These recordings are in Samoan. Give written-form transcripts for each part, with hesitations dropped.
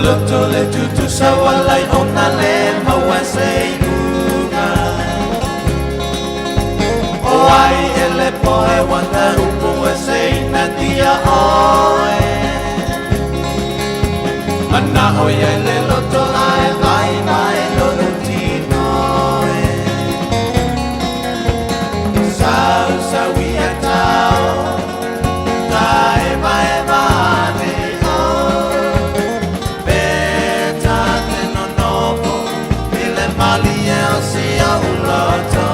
loto le tutusa walai ona le maua se iuga. O ai ele poe wana upu e se ina tia oe. Mana o ia le loto ae vai vai lo tino e. Sau sau ia tau, ta eva eva ane o. Pe ta te nonofo, i le malie o si o uloto.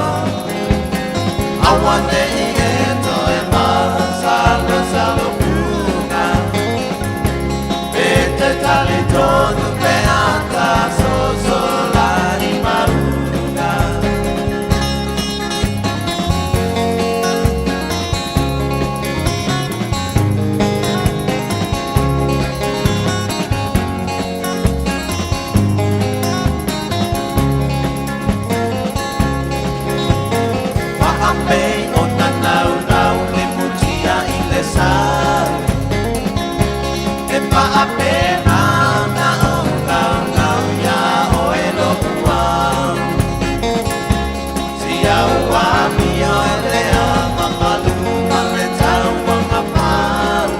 Awane i e toe ma salo salo puna. Pe te tali tonu pe ata so so la i maunga. Paapei o nanau nau le mutia i le sau. E paape nau na o ngau ngau ia o e lo uau. Si au a mio e lea mamalu ma le tau anga pau.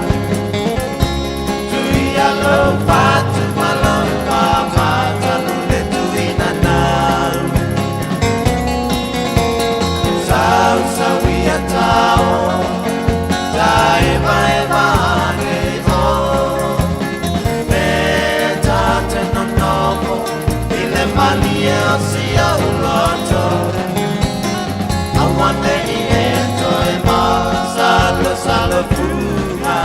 Tui a lo fatu ma lo pāmata le tuina nau. Sau sau ia tau, ta eva eva ane o. Me ta te nonofo, i le malie o si o uloto. Awane i e toe ma, salo salo fuga.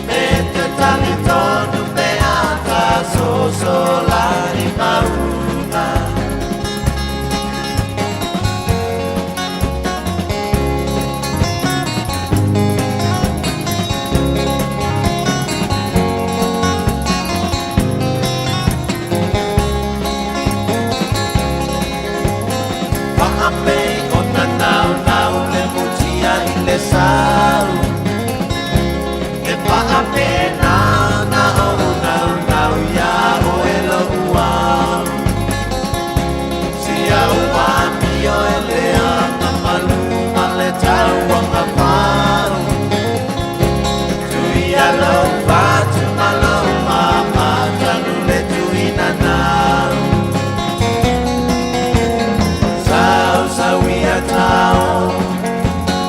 Me te tali tonu pe ata so so la i maunga. Paapei o nanau nau le mutia i le sau. E paape nau na o nau nau ia o e lo uau. Si au a mio e lea mamalu ma le tau anga pau. Tui a lo fatu ma lo mamata le tuina nau. Sau sau ia tau,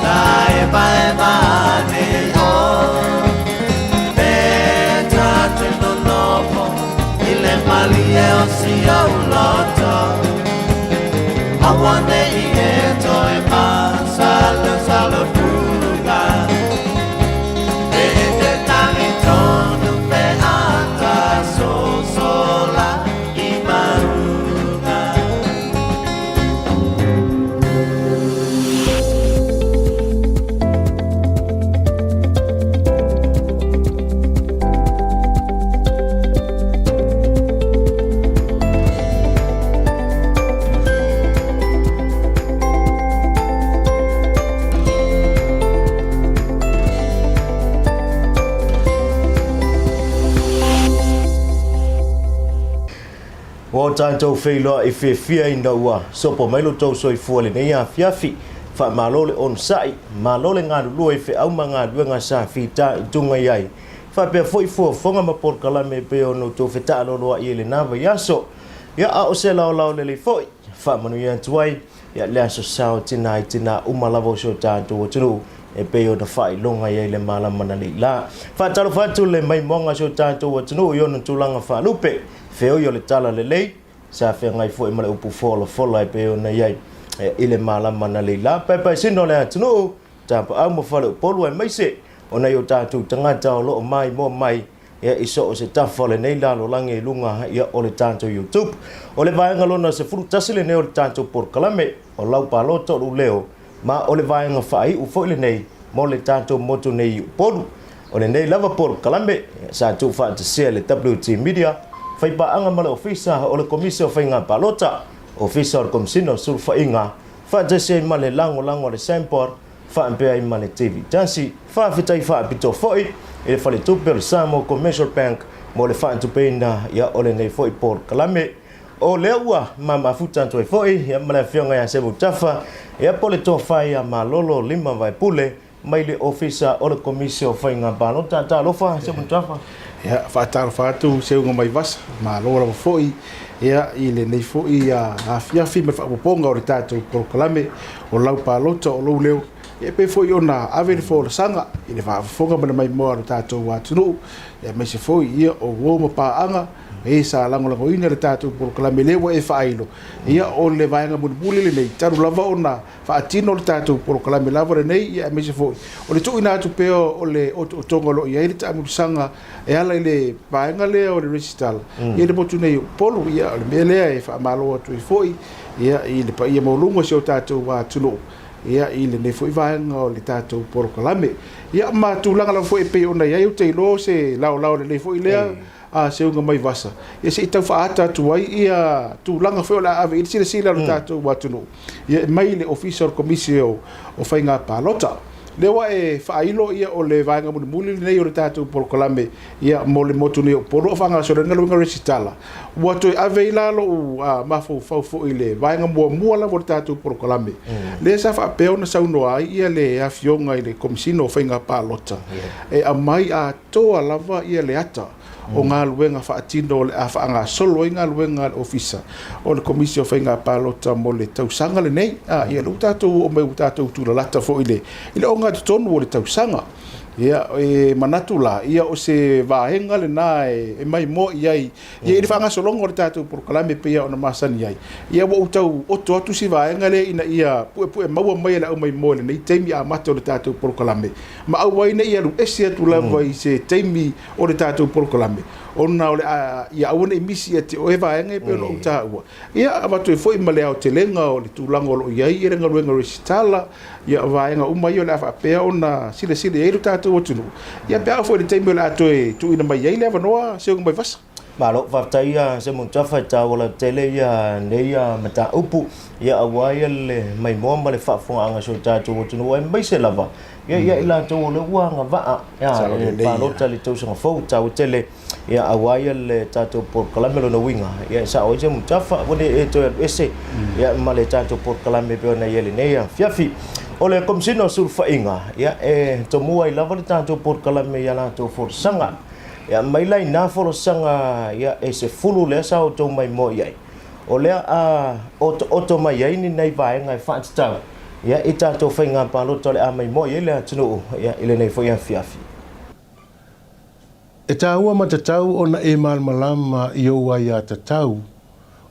ta eva eva ane o. Pe ta te nonofo, i le malie o si o uloto. Awane i e toe ma, salo salo fuga. E te tali tonu pe ata so so la i maunga. Ua tatou feiloai fiafia ina ua sopo mai lo tou soifua i lenei afiafi. Faamalo le onosai, malo le galulue i feau ma galuega sa fitaituga i ai. Faapea foi fuafuaga ma polokalame e pei ona outou fetaaloloai i lena vaiaso. Ia, a o se laolao lelei foi, faamanuia atu ai ia le aso sao tina i tina uma lava o si o tatou atunuu e pei ona faailoga i ai le malama na lei la. Faatalofa atu le maimoaga a si o tatou atunuu i ona tulaga faalupe, feoi o le tala lelei, sa feagai foi ma le upu folafola e pei ona i ai i le malama na lei la. Paepaesina o le atunuu, tapaau ma faleupolu aemaise o nai o tatou tagata o lo o maimoa mai ia i so o se tafa o lenei lalolagi i luga ia o le tatou YouTube. O le vaega lona 11 lenei o le tatou polokalame o lau palota o lou leo, ma o le vaega faaiu foi lenei mo le tatou motu nei i Upolu. O lenei lava polokalame sa tuufaatasia e le WT Media, faipaaga ma le Ofisa o le Komisi o Faiga Palota, Ofisa o le Komisina o Sulufaiga, faatasi ai ma le lagolago a le Sandboard. Faapea ai ma le TV tasi. Faafetai faapitoa foi i le faletupe o le Samoa Commercial Bank mo le faatupeina ia o lenei foi polokalame. O lea ua mamafuta atu ai foi ia ma le Afioga ia Semu Tafa ia po o le Tofa ia Malolo Limavaepule mai le Ofisa o le Komisi o Faiga Palota. Talofa Semu Tafa. Ia, faatalofa atu Seuga Maivasa, malo lava foi ia i lenei foi afiafi ma le faaopoopoga o le tatou polokalame o lau palota o lou leo, e pei foi ona ave le folasaga i le faafofoga ma le maimoa a lo tatou atunuu, aemaise foi ia o uo ma paaga e sa lagolagoina le tatou polokalame lea ua e faailo. Ia o le vaega mulimuli lenei talu lava ona faatino le tatou polokalame lava lenei, ia aemaise foi o le tuuina atu pea o le otootoga o lo o i ai le taamilosaga e ala i le vaega lea o le resitala i le motu nei o Upolu. Ia o le mea lea e faamalo atu ai foi ia i le paia maualuga o si o tatou atunuu ia i lenei foi vaega o le tatou polokalame. Ia ma tulaga lava foi e pei ona i ai, ou te iloa o se laolao lelei foi lea a Seuga Maivasa, ia se i tau faaata atu ai ia tulaga foi o le a ave i le silasila a lo tatou atunuu ia mai le Ofisa o le Komisi o Faiga Palota. Lea ua e faailo ia o le vaega mulimuli lenei o le tatou polokalame ia mo le motu nei o Upolu o faagasolo ai le galuega resitala. Ua toe ave ai la lou mafaufau foi i le vaega muamua lava o le tatou polokalame, lea sa faapea ona saunoa ai ia le Afioga i le Komesina o Faiga Palota e aumai atoa lava ia le ata o galuega faatino o le a faagasolo ai galuega a le Ofisa o le Komisi o Faiga Palota mo le tausaga lenei. Ia lea ua tatou oo mai ua tatou tulalata foi i le ogatotonu o le tausaga. Ia, e manatu la, ia o se vaega lena e maimoa i ai ia i le faagasologa o le tatou polokalame e pei ona masani ai. Ia ua ou tau oto atu si vaega lea ina ia puepue maua mai e le aumaimoa i lenei taimi amata o le tatou polokalame, ma aua ai ne i alu ese atu lava i se taimi o le tatou polokalame, ona o le a ia aua ne i misi ia te oe vaega e pei ona ou taua. Ia avatu ai foi ma le aotelega o le tulaga o lo o i ai le galuega resitala, ia vaega uma ia o le a faapea ona silasila i ai lo tatou atunuu, ia pe a oo foi i le taimi o le a toe tuuina mai ai le avanoa Seuga Maivasa. Malo, faafetai ia Semutafa e taua lautele ia nei ia mataupu ia aua ia le maimoa ma le faafofogaaga a si o tatou atunuu aemaise lava ia ia i latou o lea ua agavaa ia e palota i le tausaga fou taua tele ia aua ia le tatou polokalame lona uiga ia e sao ai Semutafa aua ne i e toe alu ese ia ma le tatou polokalame e pei ona i ai lenei afiafi. O le Komesina o Sulufaiga ia e tomua ai lava le tatou polokalame i a latou folasaga. Ia mai la i na folasaga ia e 10 lea sa outou maimoa i ai, o lea a otooto mai ai ni nai vaega e faatatau ia i tatou faiga palota o le a maimoa i ai le atunuu ia i lenei foi afiafi. E taua ma tatau ona e malamalama i ou aiatatau,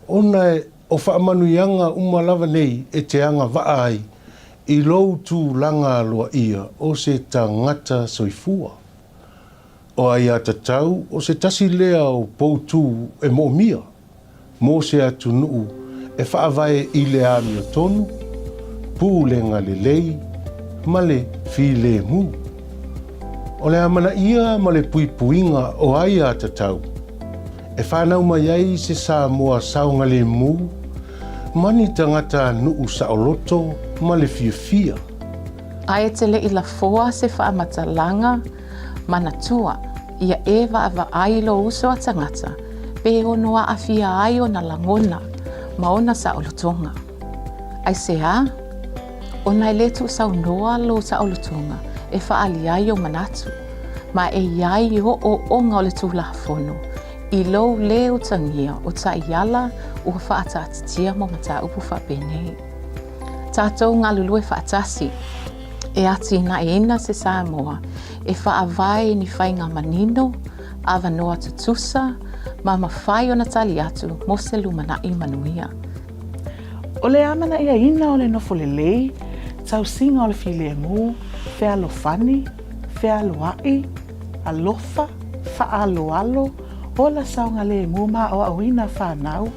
ona o faamanuiaga uma lava nei e te agavaa ai i lou tulaga aloaia o se tagata soifua. O aiatatau o se tasi lea o poutū e moomia mo se atunuu e faavae i le amiotonu, pulega lelei ma le filemu. O le amanaia ma le puipuiga o aiatatau e fanau mai ai se Samoa saogalemu ma ni tagatanuu saoloto ma le fiafia. Ae te le i lafoa se faamatalaga manatua ia e vaavaai lou uso a tagata pe ono aafia ai ona lagona ma ona saolotoga. Aisea? Ona e le tuusaunoa lou saolotoga e faaali ai ou manatu, ma e i ai ooooga o le Tulafono i lou le utagia o taiala ua faataatitia mo mataupu faapenei. Tatou galulue faatasi e atinaeina se Samoa e faavae i ni faiga manino, avanoa tutusa, ma mafai ona tali atu mo se lumanai manuia. O le amanaiaina o le nofo lelei, tausiga o le filemu, fealofani, fealoai, alofa, faaaloalo, ola saogalemu ma aoaoina fanau,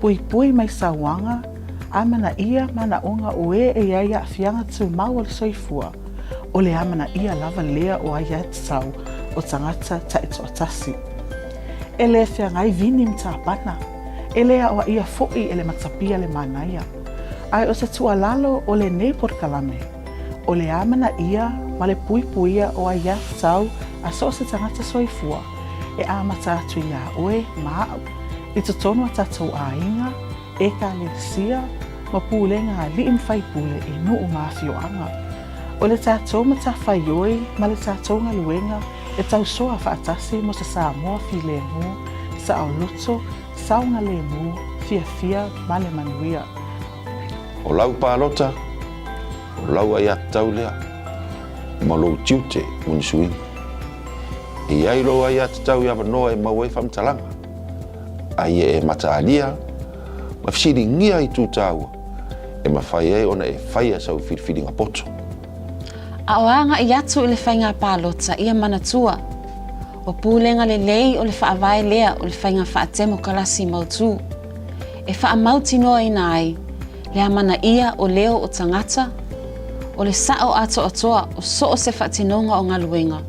puipui mai sauaga, Amanaia manaoga o e e i ai aafiaga tumau o le soifua, o le amanaia lava lea o aiatatau o tagata taitoatasi. E le feagai vini ma tapana, e le aoaia foi e le matapia le manaia. Ae o se tuualalo o lenei polokalame, O le amanaia ma le puipuia o aiatatau a so o se tagata soifua e amata atu iā oe ma aʻu i totonu a tatou aiga, ekalesia, ma pulega alii ma faipule i nuu ma afioaga. O le tatou matafaioi ma le tatou galuega e tausoa faatasi mo se Samoa filemu, saoloto, saogalemu, fiafia ma le manuia. O lau palota, o lau aiatatau lea, ma lou tiute mo ni suiga. E i ai lou aiatatau i avanoa e maua ai faamatalaga, a ia e mataalia ma fesiligia itu taua e mafai ai ona e faia sau filifiliga poto. A o agai atu i le faiga palota ia manatua, o pulega lelei o le faavae lea o le faiga faatemokarasi mautu, e faamautinoaina ai le amanaia o leo o tagata, o le sao atoatoa o so o se faatinoga o galuega,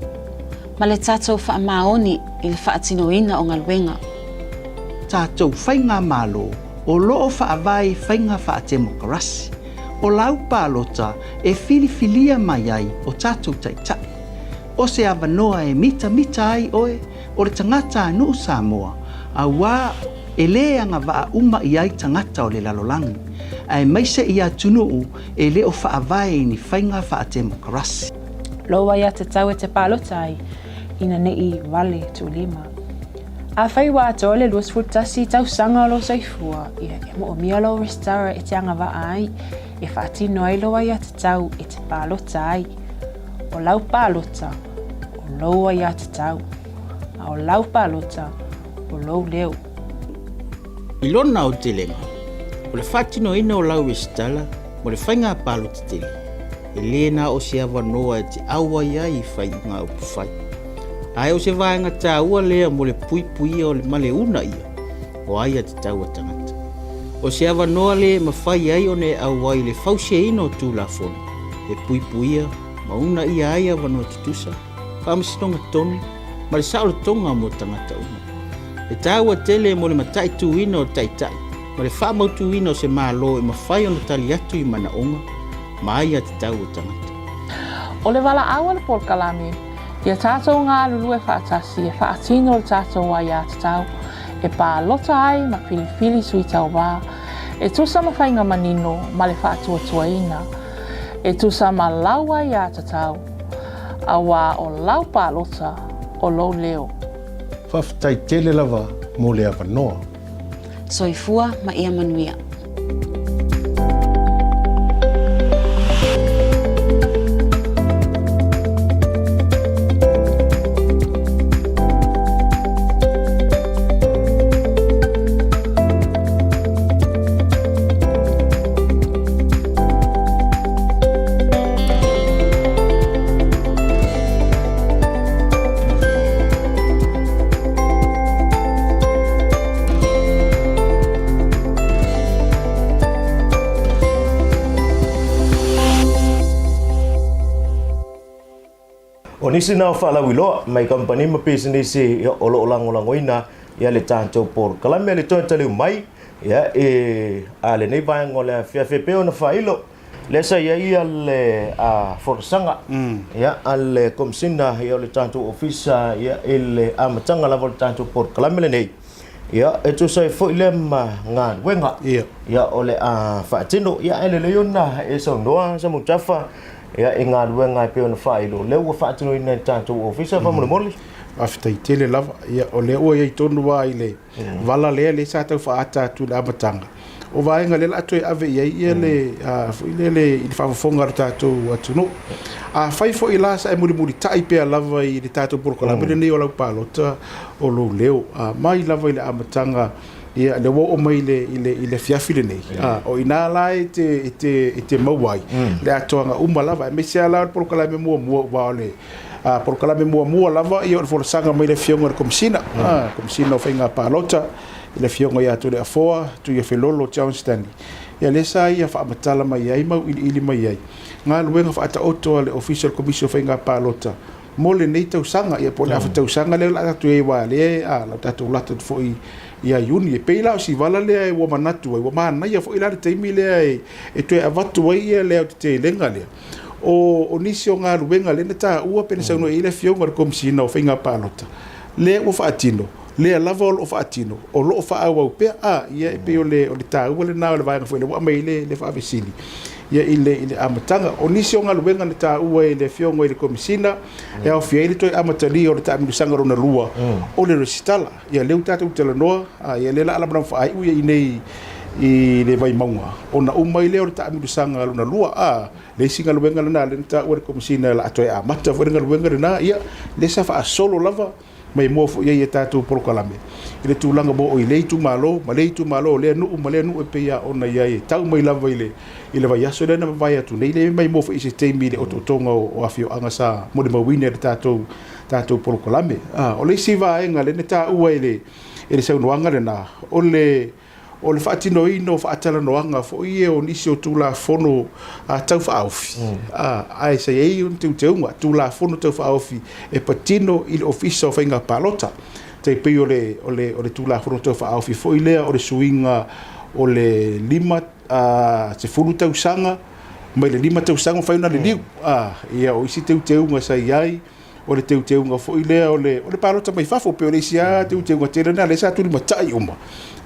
ma le tatou faamaoni i le faatinoina o galuega. Tatou Faigamalo o lo o faavae i faiga faatemokarasi, o lau palota e filifilia mai ai o tatou taitai. O se avanoa e mitamita ai oe o le tagata a nuu Samoa, auā e lē agavaa uma i ai tagata o le lalolagi, aemaise i atunuu e le o faavae i ni faiga faatemokarasi. Lou aiatatau e te palota ai, ina neʻi wale tuulima. Afai ua atoa le 21 tausaga o lou soifua, ia, e moomia lou resitala e te agavaa ai, e faatino ai lou aiatatau e te palota ai. O lau palota, o lou aiatatau. A o lau palota, o lou leo. I lona aotelega, o le faatinoina o lau resitala mo le faiga palota tele, e lē na o se avanoa e te auai ai i faaiuga upufai, ae o se vaega taua lea mo le puipuia o le ma le uunaia o aiatatau a tagata. O se avanoa lea e mafai ai ona e auai i le fausiaina o Tulafono e puipuia ma uunaia ai avanoa tutusa, faamasinoga tonu ma le saolotoga mo tagata uma. E taua tele mo le mataituina o taitai ma le faamautuina o se Malo e mafai ona tali atu i manaoga ma aiatatau o tagata. O le valaau a le polokalame, ia tatou galulue faatasi e faatino le tatou aiatatau e palota ai ma filifili sui tauva e tusa ma faiga manino ma le faatuatuaina e tusa ma lau aiatatau, auā o lau palota o lou leo. Faafetai tele lava mo le avanoa. Soifua ma ia manuia. O nisi na o faalauiloa mai kamupani ma pisinisi o lo o lagolagoina ia le tatou polokalame le toe taliu mai ia i a lenei vaega o le afiafi e pei ona faailo Lea sa i ai le folasaga a le Komesina o le tatou Ofisa i le amataga lava o le tatou polokalame lenei, e tusa ai foi lea ma galuega o le a faatino. Ae lelei ona e saunoa Samutafa i galuega e pei ona faailo, lea ua faatinoina e le tatou Ofisa faamolemole. Faafetai tele lava. O lea ua i ai tonu lava i le vala lea lea sa tau faaata atu i le amataga, o vaega lea o le a toe ave i ai ia le foi lele i le faafofoga a le tatou atunuu. Afai foi la sa e mulimulitai pea lava i le tatou polokalame lenei o lau palota o lou leo, mai lava i le amataga ia lea ua oo mai i le, i le, i le afiafi lenei, o i ina la e te, e te, e te maua ai le atoaga uma lava, aemaise lava la o le polokalame muamua aua o le polokalame muamua lava ia o le folasaga mai le Afioga i le Komesina, Komesina o Faiga Palota, i le Afioga ia Toleafoa Tuiafelolo John Stanley. Ia lea sa ia faamatala mai ai ma auiliili mai ai galuega faataoto a le Ofisa o le Komisi o Faiga Palota mo lenei tausaga, ia po o le afa tausaga lea o le a tatou i ai aua o lea o le a tatou lata atu foi ia Iuni. E pei la o si vala lea ua manatu ai, ua manaia foi la le taimi lea e toe avatu ai le aotetelega lea. O nisi o galuega lea na taua pe na saunoa i ai le Afioga i le Komesina o Faiga Palota, lea ua faatino, lea lava o lo o faatino, o lo o faaauau pea. A, ia e pei o le taua lena o le vaega foi lea ua aumai ai le faafesili ia i le amataga. O nisi o galuega na taua e le Afioga i le Komesina e aofia ai le toe amatalia o le taamilosaga lona lua o le resitala. Ia lea ua tatou talanoa, a ia lea o le a lamalama faaiu ia i inei i le Vaimauga ona uma ai lea o le taamilosaga lona lua. A, le isi galuega lena lea na taua e le Komesina o le a toe amata foi le galuega lena, ia lea sa faasolo lava mai mua foi i ai a tatou polokalame i le tulaga ua oo i lea itumalo ma lea itumalo, lea nuu ma lea nuu e pei lava ona i ai e tau mai lava i le i le vaiaso lea na mavae atu nei, lea mai mua foi i se taimi i le otootoga o afioaga sa molimauina i le tatou tatou polokalame. A, o le isi vaega lea na taua e le e le saunoaga lena, o le o le faatinoina o faatalanoaga foi ia o nisi o Tulafono Tau Faaofi, ae sa i ai ona teuteuga, Tulafono Tau Faaofi e patino i le Ofisa o Faiga Palota, tai pei o le Tulafono Tau Faaofi foi lea o le suiga o le 50 tausaga mai le 5 tausaga mafai ona liliu. Ia, o isi teuteuga sa i ai, O le teuteuga foi lea o le, o le palota mai fafo, pei o le isi lava teuteuga tele lena lea sa tulimatai uma.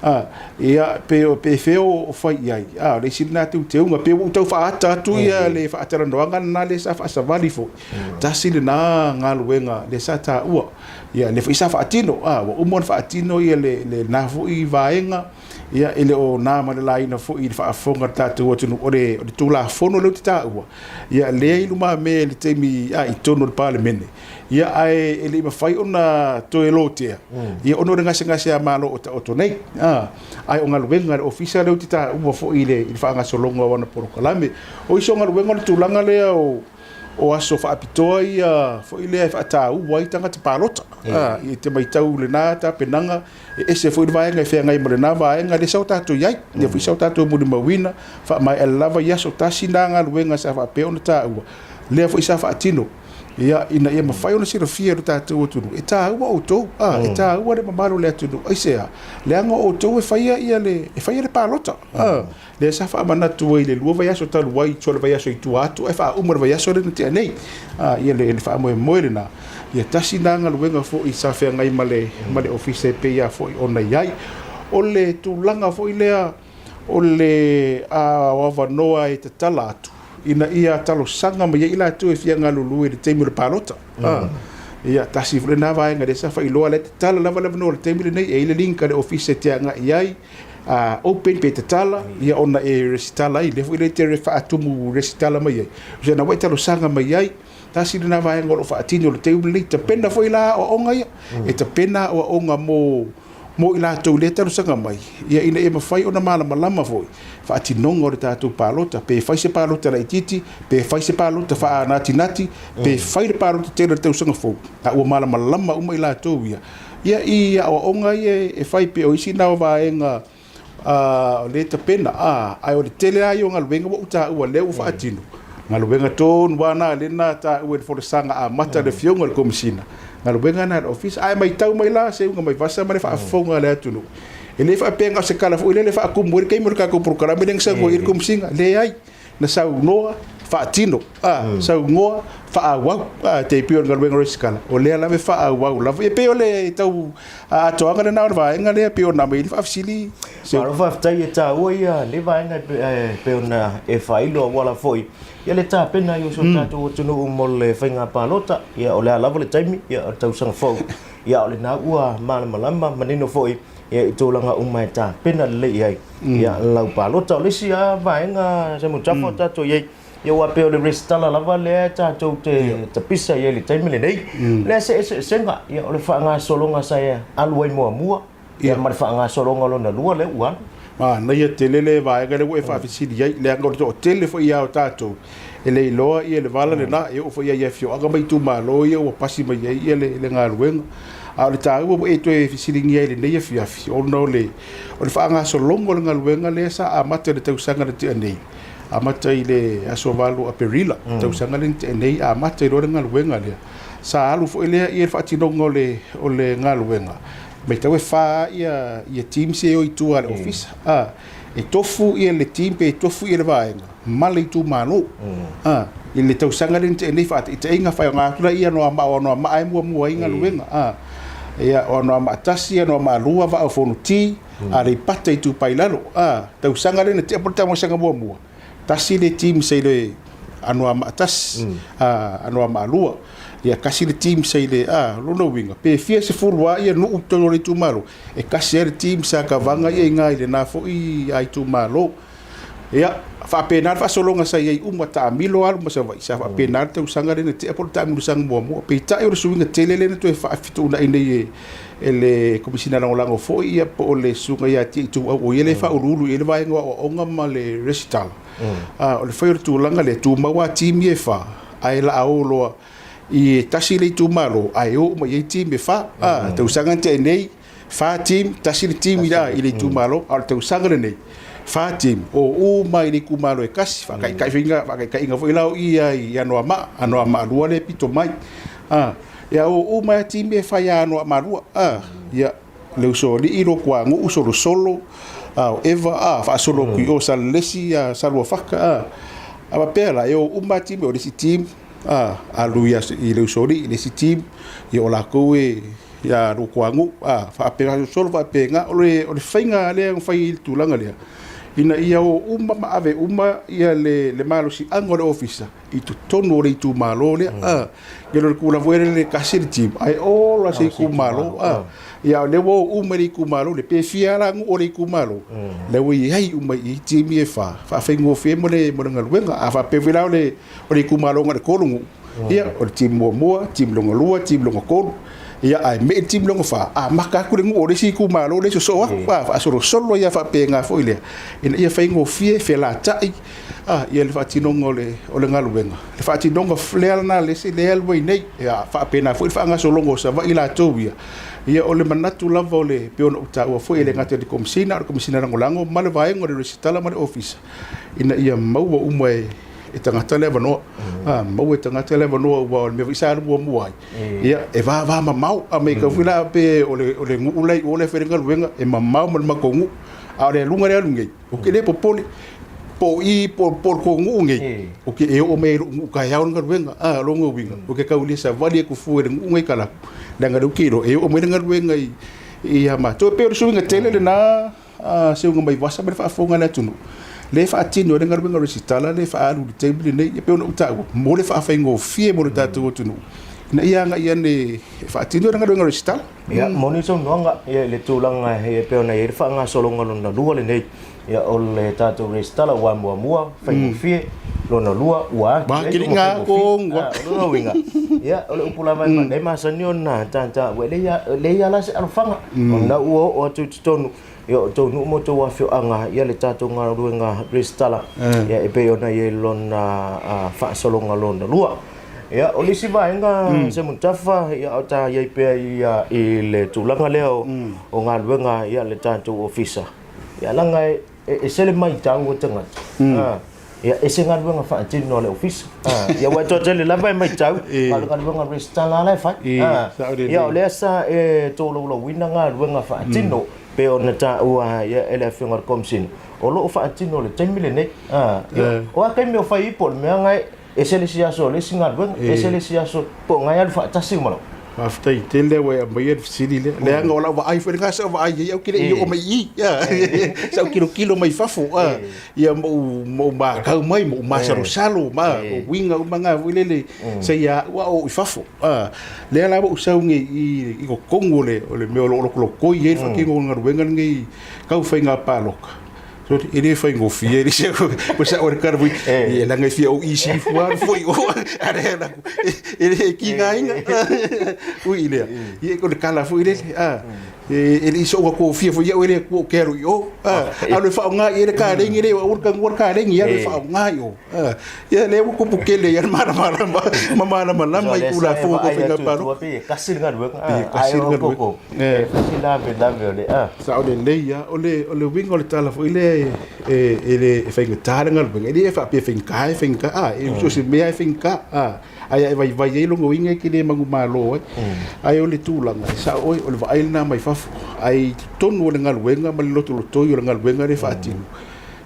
A, ia, pe, pe fea o fai i ai. A, o le isi lena teuteuga, pei ua ou tau faaata atu ia le faatalanoaga lena lea sa faasavali foi. Tasi lena galuega lea sa taua. Ia, lea foi sa faatino. A, ua uma ona faatino ia le, lena foi vaega. Ia, e le o na ma le laina foi i le faafofoga a le tatou atunuu, o le, o le Tulafono lea ou te taua, ia, lea i lumamea i le taimi, a, i totonu o le Palemene, ia, ae e le i mafai ona toe lotea, ia, ona o le gasegaseamalo o taoto nei. A, ae o galuega a le Ofisa lea ou te taua foi i le, i le faagasologa o ana polokalame. O isi o galuega o le tulaga lea o, o aso faapitoa ia foi lea e faataua ai tagata palota. A, ia, e te matau i lena tapenaga, E ese foi le vaega e feagai ma lena vaega, lea sa o tatou i ai, lea foi sa o tatou molimauina, faamaea lava i aso tasi na galuega sa faapea ona taua, lea foi sa faatino, ia, ina ia mafai ona silafia e lo tatou atunuu, e taua outou, a, e taua le mamalu o le atunuu. Aisea? Leaga o outou e faia ia le, e faia le palota, a. Lea sa faamanatu ai i le 2 vaiaso talu ai, sole vaiaso i tua atu ae faauma le vaiaso lea na tea nei. A, ia le, le faamoemoe lena, ia tasi lena galuega foi sa feagai ma le, ma le Ofisa e pei lava foi ona i ai. O le tulaga foi lea o le a, o avanoa e tatala atu ina ia talosaga mai ai i latou e fia galulue i le taimi o le palota. A, ia tasi foi lena vaega lea sa faailoa, la e tatala lava le avanoa i le taimi lenei, e i ai le link a le Ofisa e te agai i ai, open pe tatala ia ona e resitala ai lea foi lea te faatumu resitala mai ai o na ua e talosaga mai ai tasi lena vaega o lo o faatino le taimi lenei tapena foi la aoaoga ia e tapena aoaoga mo mo i latou lea talosaga mai ia ina ia mafai ona malamalama foi faatinoga o le tatou palota pe fai se palota laitiiti pe fai se palota faanatinati pe fai le palota tele o le tausaga fou a ua malamalama uma i latou ia Ia, i aoaoga ia e fai pei o isi na o vaega o lea e tapena, a, ae o le tele lava ia o galuega ua ou taua lea ua faatino, galuega tonu lava na lea na taua i le folasaga amata a le Afioga i le Komesina, galuega na a le Ofisa. Ae matau mai la Seuga Maivasa ma le faafofoga a le atunuu, e le faapea na o se tala foi lele e faatumu ai le taimi o le tatou polokalame lea na saunoa i ai le Komesina. Leai. na saunoa faatino, a, saunoa faaauau, a, te pei o le galuega o le resitala, o lea lava e faaauau lava. E pei o le tau atoaga lena o le vaega lea e pei ona aumai ai le faafesili. Malo faafetai e taua ia lenei vaega e pei ona e faailo auala foi ia le tapena ai o si o tatou atunuu mo le faiga palota. Ia o le a lava le taimi, ia o le tausaga fou, ia o lena ua malamalama manino foi ia i tulaga uma e tapena lelei i ai ia lau palota. O le isi lava vaega Simon Tafa o tatou i ai, ia aua pei o le resitala lava lea tatou te tapisa i ai i le taimi lenei. O le a se eseesega ia o le faagasologa sa alu ai muamua ia ma le faagasologa lona lua lea ua alu? Manaia tele le vaega lea ua e faafesili ai, leaga o le toatele foi lava o tatou e le iloa ia le vala lena, e oo foi lava i afioaga ma itumalo ia ua pasi mai ai ia le galuega. A o le taua ua e toe fesiligia ai i lenei afiafi, ona o le o le faagasologa o le galuega lea sa amata i le tausaga na tea nei, amata i le aso 8 o Aperila, tausaga lea na tea nei, amata ai loa le galuega lea. Sa alu foi lea i le faatinoga o le o le galuega, matau e fa ia teams ia e o i tua a le ofisa. E tofu ia le team pe tofu ia le vaega ma le itumalo. A, i le tausaga lea na tea nei faataitaiga faaaoga atu la ia Anoamaa o Anoamaa e muamua ai galuega. A, ia o Anoamaa 1, Anoamaa 2, Vaa o Fonoti, Aleipata Itupa i Lalo. A, tausaga lea na tea po o le tausaga muamua, tasi le team sa i le Anoamaa 1, Anoamaa 2. Ia kasi le team sa i le, a, lona uiga, pe fia sefulu lava ia nuu i totonu o le itumalo, e kasi lava le team sa kavaga ia i ina i lena foi itumalo. Ia, faapena le faasologa sa i ai uma, taamilo alu ma Savaii, sa faapena le tausaga lea na tea po o le taamilosaga muamua. Peitai o le suiga tele lea na toe faafetuunai nei e le Komesina Lagolago foi ia po o le Susuga ia Tia Ituau, o ia lea e faauluulu i ai le vaega o aoaoga ma le resitala. O le fai o le tulaga lea, tumau lava team ia e fa, ae laa o loa i e tasi le itumalo ae o uma i ai team e fa. Tausaga na tea nei, fa team, tasi le team i le itumalo, a o le tausaga lenei, fa team, o uma i le itumalo e tasi, faataitaiga foi la o i i Anoamaa, Anoamaa 2 lea e pito mai. Ia o uma lava team ia e fai ia Anoamaa 2. Ia, le Usoalii, Lotuanuu, Solosolo, o Eva, faasolo atu i o Salelesi, Saluafata, a faapea la, e o uma lava team, o le isi team, alu i le Usoalii, le isi team, ia o latou e ia Lotuanuu, faapena, solo faapena. O le faiga lea na fai ai le tulaga lea, ina ia o uma ma ave uma ia le malosiaga o le ofisa i totonu o le itumalo lea. Ia o le tulaga foi lea e tasi le team ae ola se itumalo. Ia o lea ua o uma i le itumalo lea, pe fia lava la nuu o le itumalo, lea ua i ai uma i i team ia e fa, faafaigofie mo le galuega. A faapea foi la o le itumalo na o le tolu nuu, Ia, o le team muamua, team lona lua, team lona tolu. Ia, ae me'i le team lona fa, amata atu le nuu o le isi itumalo lea e sosoo atu, a, faasolosolo ai lava faapena foi lea, ina ia faigofie, felata'i, a, ia le faatinoga o le, o le galuega. Le faatinoga lea lena le isi lea e alu ai nei. Ia, faapena foi le faagasologa o Savaii latou ia. Ia, o le manatu lava o le, pei ona ou taua foi, e le gata i le Komesina, a o le Komesina Lagolago ma le vaega o le Resitala ma le Ofisa, ina ia maua uma e e tagata le avanoa. A, maua e tagata le avanoa aua o le mea foi sa alu muamua ai, ia, e vavamamao. A matau foi la pe o le, o le nuu la i o lea e fai ai le galuega, e mamao ma le matou nuu. A o le aluga lea e alu nei, ou te le popole, po o i po o le tou nuu nei, ou te e oo mai ai i lou nuu taeao le galuega. A, o lona uiga, ou te tau le savali atu fua i le nuu nei talaatu, leaga o lea ou te iloa e oo mai le galuega ia matou. E pei o le suiga tele lena. A Seuga-mai-vasa ma le faafofoga a le atunuu, lea e faatino ai le galuega resitala lea e faaalu i le taimi lenei, e pei ona ou taua, mo le faafaigofie mo le tatou atunuu, ina ia agai ane e faatino le galuega resitala. Ia, moni le saunoaga i le tulaga e pei ona i ai le faagasologa lona lua lenei, ia, o le tatou resitala ua muamua, faigofie, lona lua, ua atili ai ona faigofie. O lona uiga, ia, o le upu lava e masani ona taua, e leai lava la se alofaga, ona ua oo atu i totonu ia o outou nuu ma outou afioaga ia le tatou galuega resitala ia e pei ona i ai lona faasologa lona lua. Ia o le isi vaega Semutafa ia o ta i ai pea ia i le tulaga lea o galuega ia le tatou ofisa ia leaga e ese le matau a tagata. Ia, ese galuega faatino a le ofisa. Ia, aua e toatele lava e matau, a o le galuega resitala lava la e fai. Ia, o lea sa e tolaulauina galuega faatino, pei ona taua e le Afioga i le Komesina, o lo o faatino i le taimi lenei. Ia, o a taimi o fai ai po o le mea na e Ese le isi aso o le isi galuega, ese le isi aso, po o na e alu faatasi uma lava. Faafetai tele ua e aumaia le fesili lea. Leaga o lau vaai foi lena sa ou vaai i ai, ou te le i oo mai i i. Sa ou tilotilo mai fafo, ia ma ou, ma ou matau mai, ma ou masalosalo, ma o uiga uma na foi lele sa ia au a o i fafo. Lea la ua ou sau nei i i totonu o le, o le mea o lo o lokolokoi ai le faatino o le galuega lenei tau faiga palota. E le faigofie le se ko sa o le karwi e langa fia o isi fua foi o are la e le ki nga inga ui le ye ko le kala foi le a e le iso ko fia foi o le ko ke ru o a le fa nga ye le ka le ngi le o ka ngor ka le ngi le fa nga yo Ia lea ua kupu kele ia mala mala ma mala mala mai kula fo ko faiga palo. Pe kasi le galuega. Pe kasi le galuega. E kasi la ve la ve le a. Sa o le lei ia o le o le uiga o le tala foi lea e e le e faigata le galuega. E le faapea e faigata e faigata a e so o se mea e faigata a ae a e vaivai ai lona uiga e te le manumalo ai. Ae o le tulaga e sao oe o le vaai lena mai fafo ae i totonu o le galuega ma le lotolotoi o le galuega lea e faatino.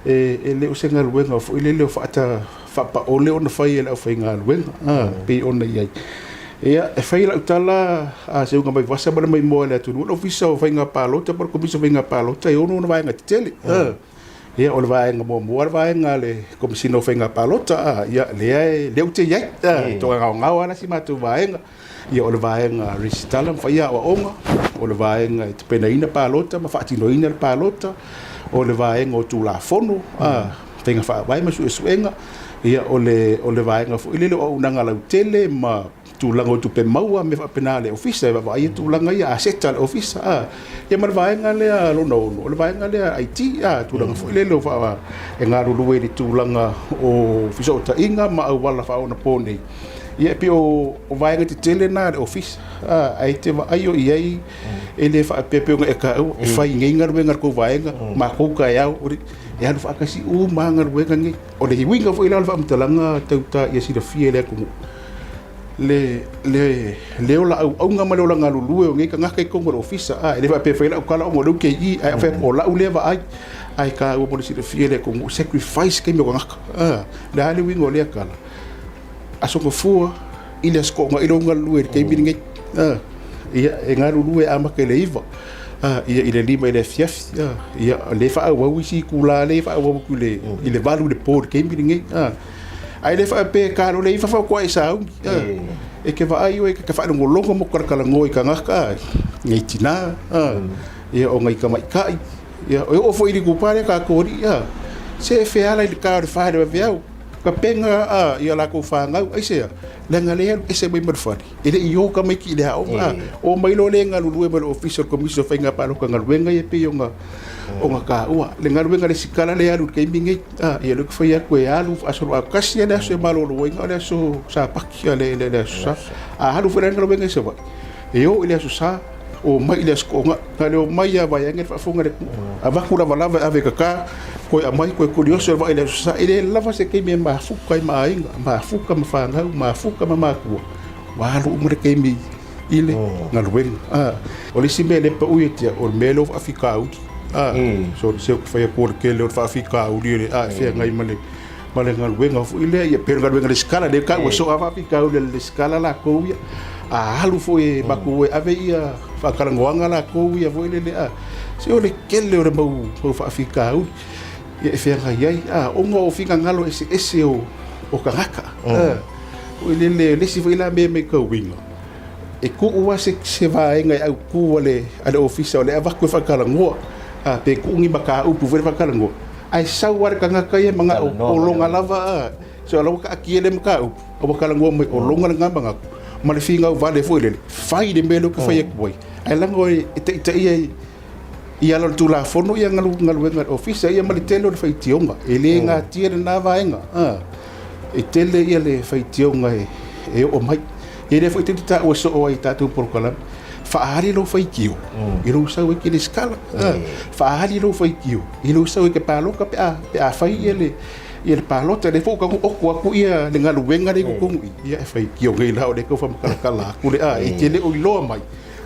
E le o se galuega foi lele o faata faapaole ona fai e le aufaigaluega, a, pei ona i ai. Ia, e fai lau tala a seuga mai vasa ma le maimoa i le atunuu, o le Ofisa o Faiga Palota po o le Komisi o Faiga Palota e ono ona vaega tetele. A, ia, o le vaega muamua le vaega a le Komesina o Faiga Palota, a, ia, lea e, lea ou te i ai, a, e toagaogao lava la si matou vaega. Ia, o le vaega resitala ma fai aoaoga, o le vaega e tapenaina palota ma faatinoina le palota, o le vaega o Tulafono, a, faiga faavae ma suesuega, ia, o le, o le vaega foi lele o auaunaga lautele ma tulaga o tupe maua, mea faapena a le Ofisa, e vaavaaia tulaga ia, aseta a le Ofisa, a. Ia ma le vaega lea lona ono, o le vaega lea IT, a, tulaga foi lele o faa, e galulue i le tulaga o fesootaiga ma auala faaonaponei. Ia e pei o vaega tetele na a le Ofisa, a, ae te vaai o i ai, e le faapea pei ona e taua, e fai nei galuega a le tou vaega, matou taeao, e alu faatasi uma lava galuega nei. O le uiga foi la o le faamatalaga tau ta ia silafia e le atunuu, le, le, le ola auauna ma le ola galulue o nei tagata i totonu o le Ofisa. A, e le faapea e fai lau tala ona o lea ou te i i, ae fai atu o lau lea vaai, ae taua mo le silafia e le atunuu, sacrifice taimi o tagata. A, le a le uiga o lea tala? Aso Gafua i le Aso Toonai lou galulue i le taimi lenei. Ia, e galulue e amata i le 9, ia, i le 5 i le afiafi. Ia, o lea e faaauau isi itula lea e faaauau atu i le, i le 8 i le po i le taimi lenei. Ae le faapea e ta loa le 9 faatoa e sauni. E te vaai oe, e te faalogologo ma talatalanoa i tagata, nai tina, ia, o nai tamaitai. Ia, e oo foi i le itupa lea tatou alii, se e feala i le ta o le 4 i le vaveao. Tapena a ia latou fanau, aisea? Leaga lea e alu ese mai ma le fale, e le i o tamaiti i le aoga, a o mai loa lea e galulue ma le Ofisa o le Komisi o Faiga Palota galuega ia pei ona ona taua. Le galuega resitala lea e alu i le taimi lenei, a, ia lea ou te fai atu e alu faasologatasi lava le aso e malolo ai, na o le aso Sapati, le aso Sa. A alu foi la le galuega i Savaii, e o i le aso Sa, omai i le Aso Toonai, na le omai lava vaeane le faafofoga a le atunuu, avatu lavalava e ave e tata, toe aumai toe tulioso e vaai i le Aso Sa. E le lava se taimi e mafuta ai ma aiga, mafuta ma fanau, mafuta ma matua, ua alu uma le taimi i le galuega. O le isi mea lea e pau ia te au, o le mea lea o faafitauli. So se ou te fai atu o le tele o le faafitauli e feagai ma le ma le galuega foi lea, ia pei o le galuega resitala lea e taua soo lava faafitauli a le resitala latou ia, a alu foi e matou e ave ia faatalanoaga latou ia foi lele a, se o le tele o le mau mau faafitauli ia e feagai ai a, ona o finagalo eseese o o tagata a, foi lele le isi foi la mea e matauina e tuu lava se se vaega e autu a le a le ofisa o le avatu e faatalanoa a, pe tuu ni mataupu foi le faatalanoa. Ae sau lava le tagata ia manao o lona lava a, so la ua taatia lea mataupu, a ua talanoa mai o lona lena manatu, ma le finau vale foi lele, fai le mea lea ou te fai atu ai. Ae leaga e taitaia i ala o le Tulafono ia galuega a le Ofisa ia ma le tele o le faitioga. E le natia lena vaega, a, e tele ia le faitioga e oo mai. Ia lea foi te taua soo ai i tatou polokalame, faaali lou faitio i lou sau e te resitala. Faaali lou faitio i lou sau e te paloka pe a, pe a fai ia le, ia le palota. Lea foi ua tago oto atu ia le galuega lea i totonu i i, ia e faitio nei la o lea e tau faamatalatala atu le a, e te le o iloa mai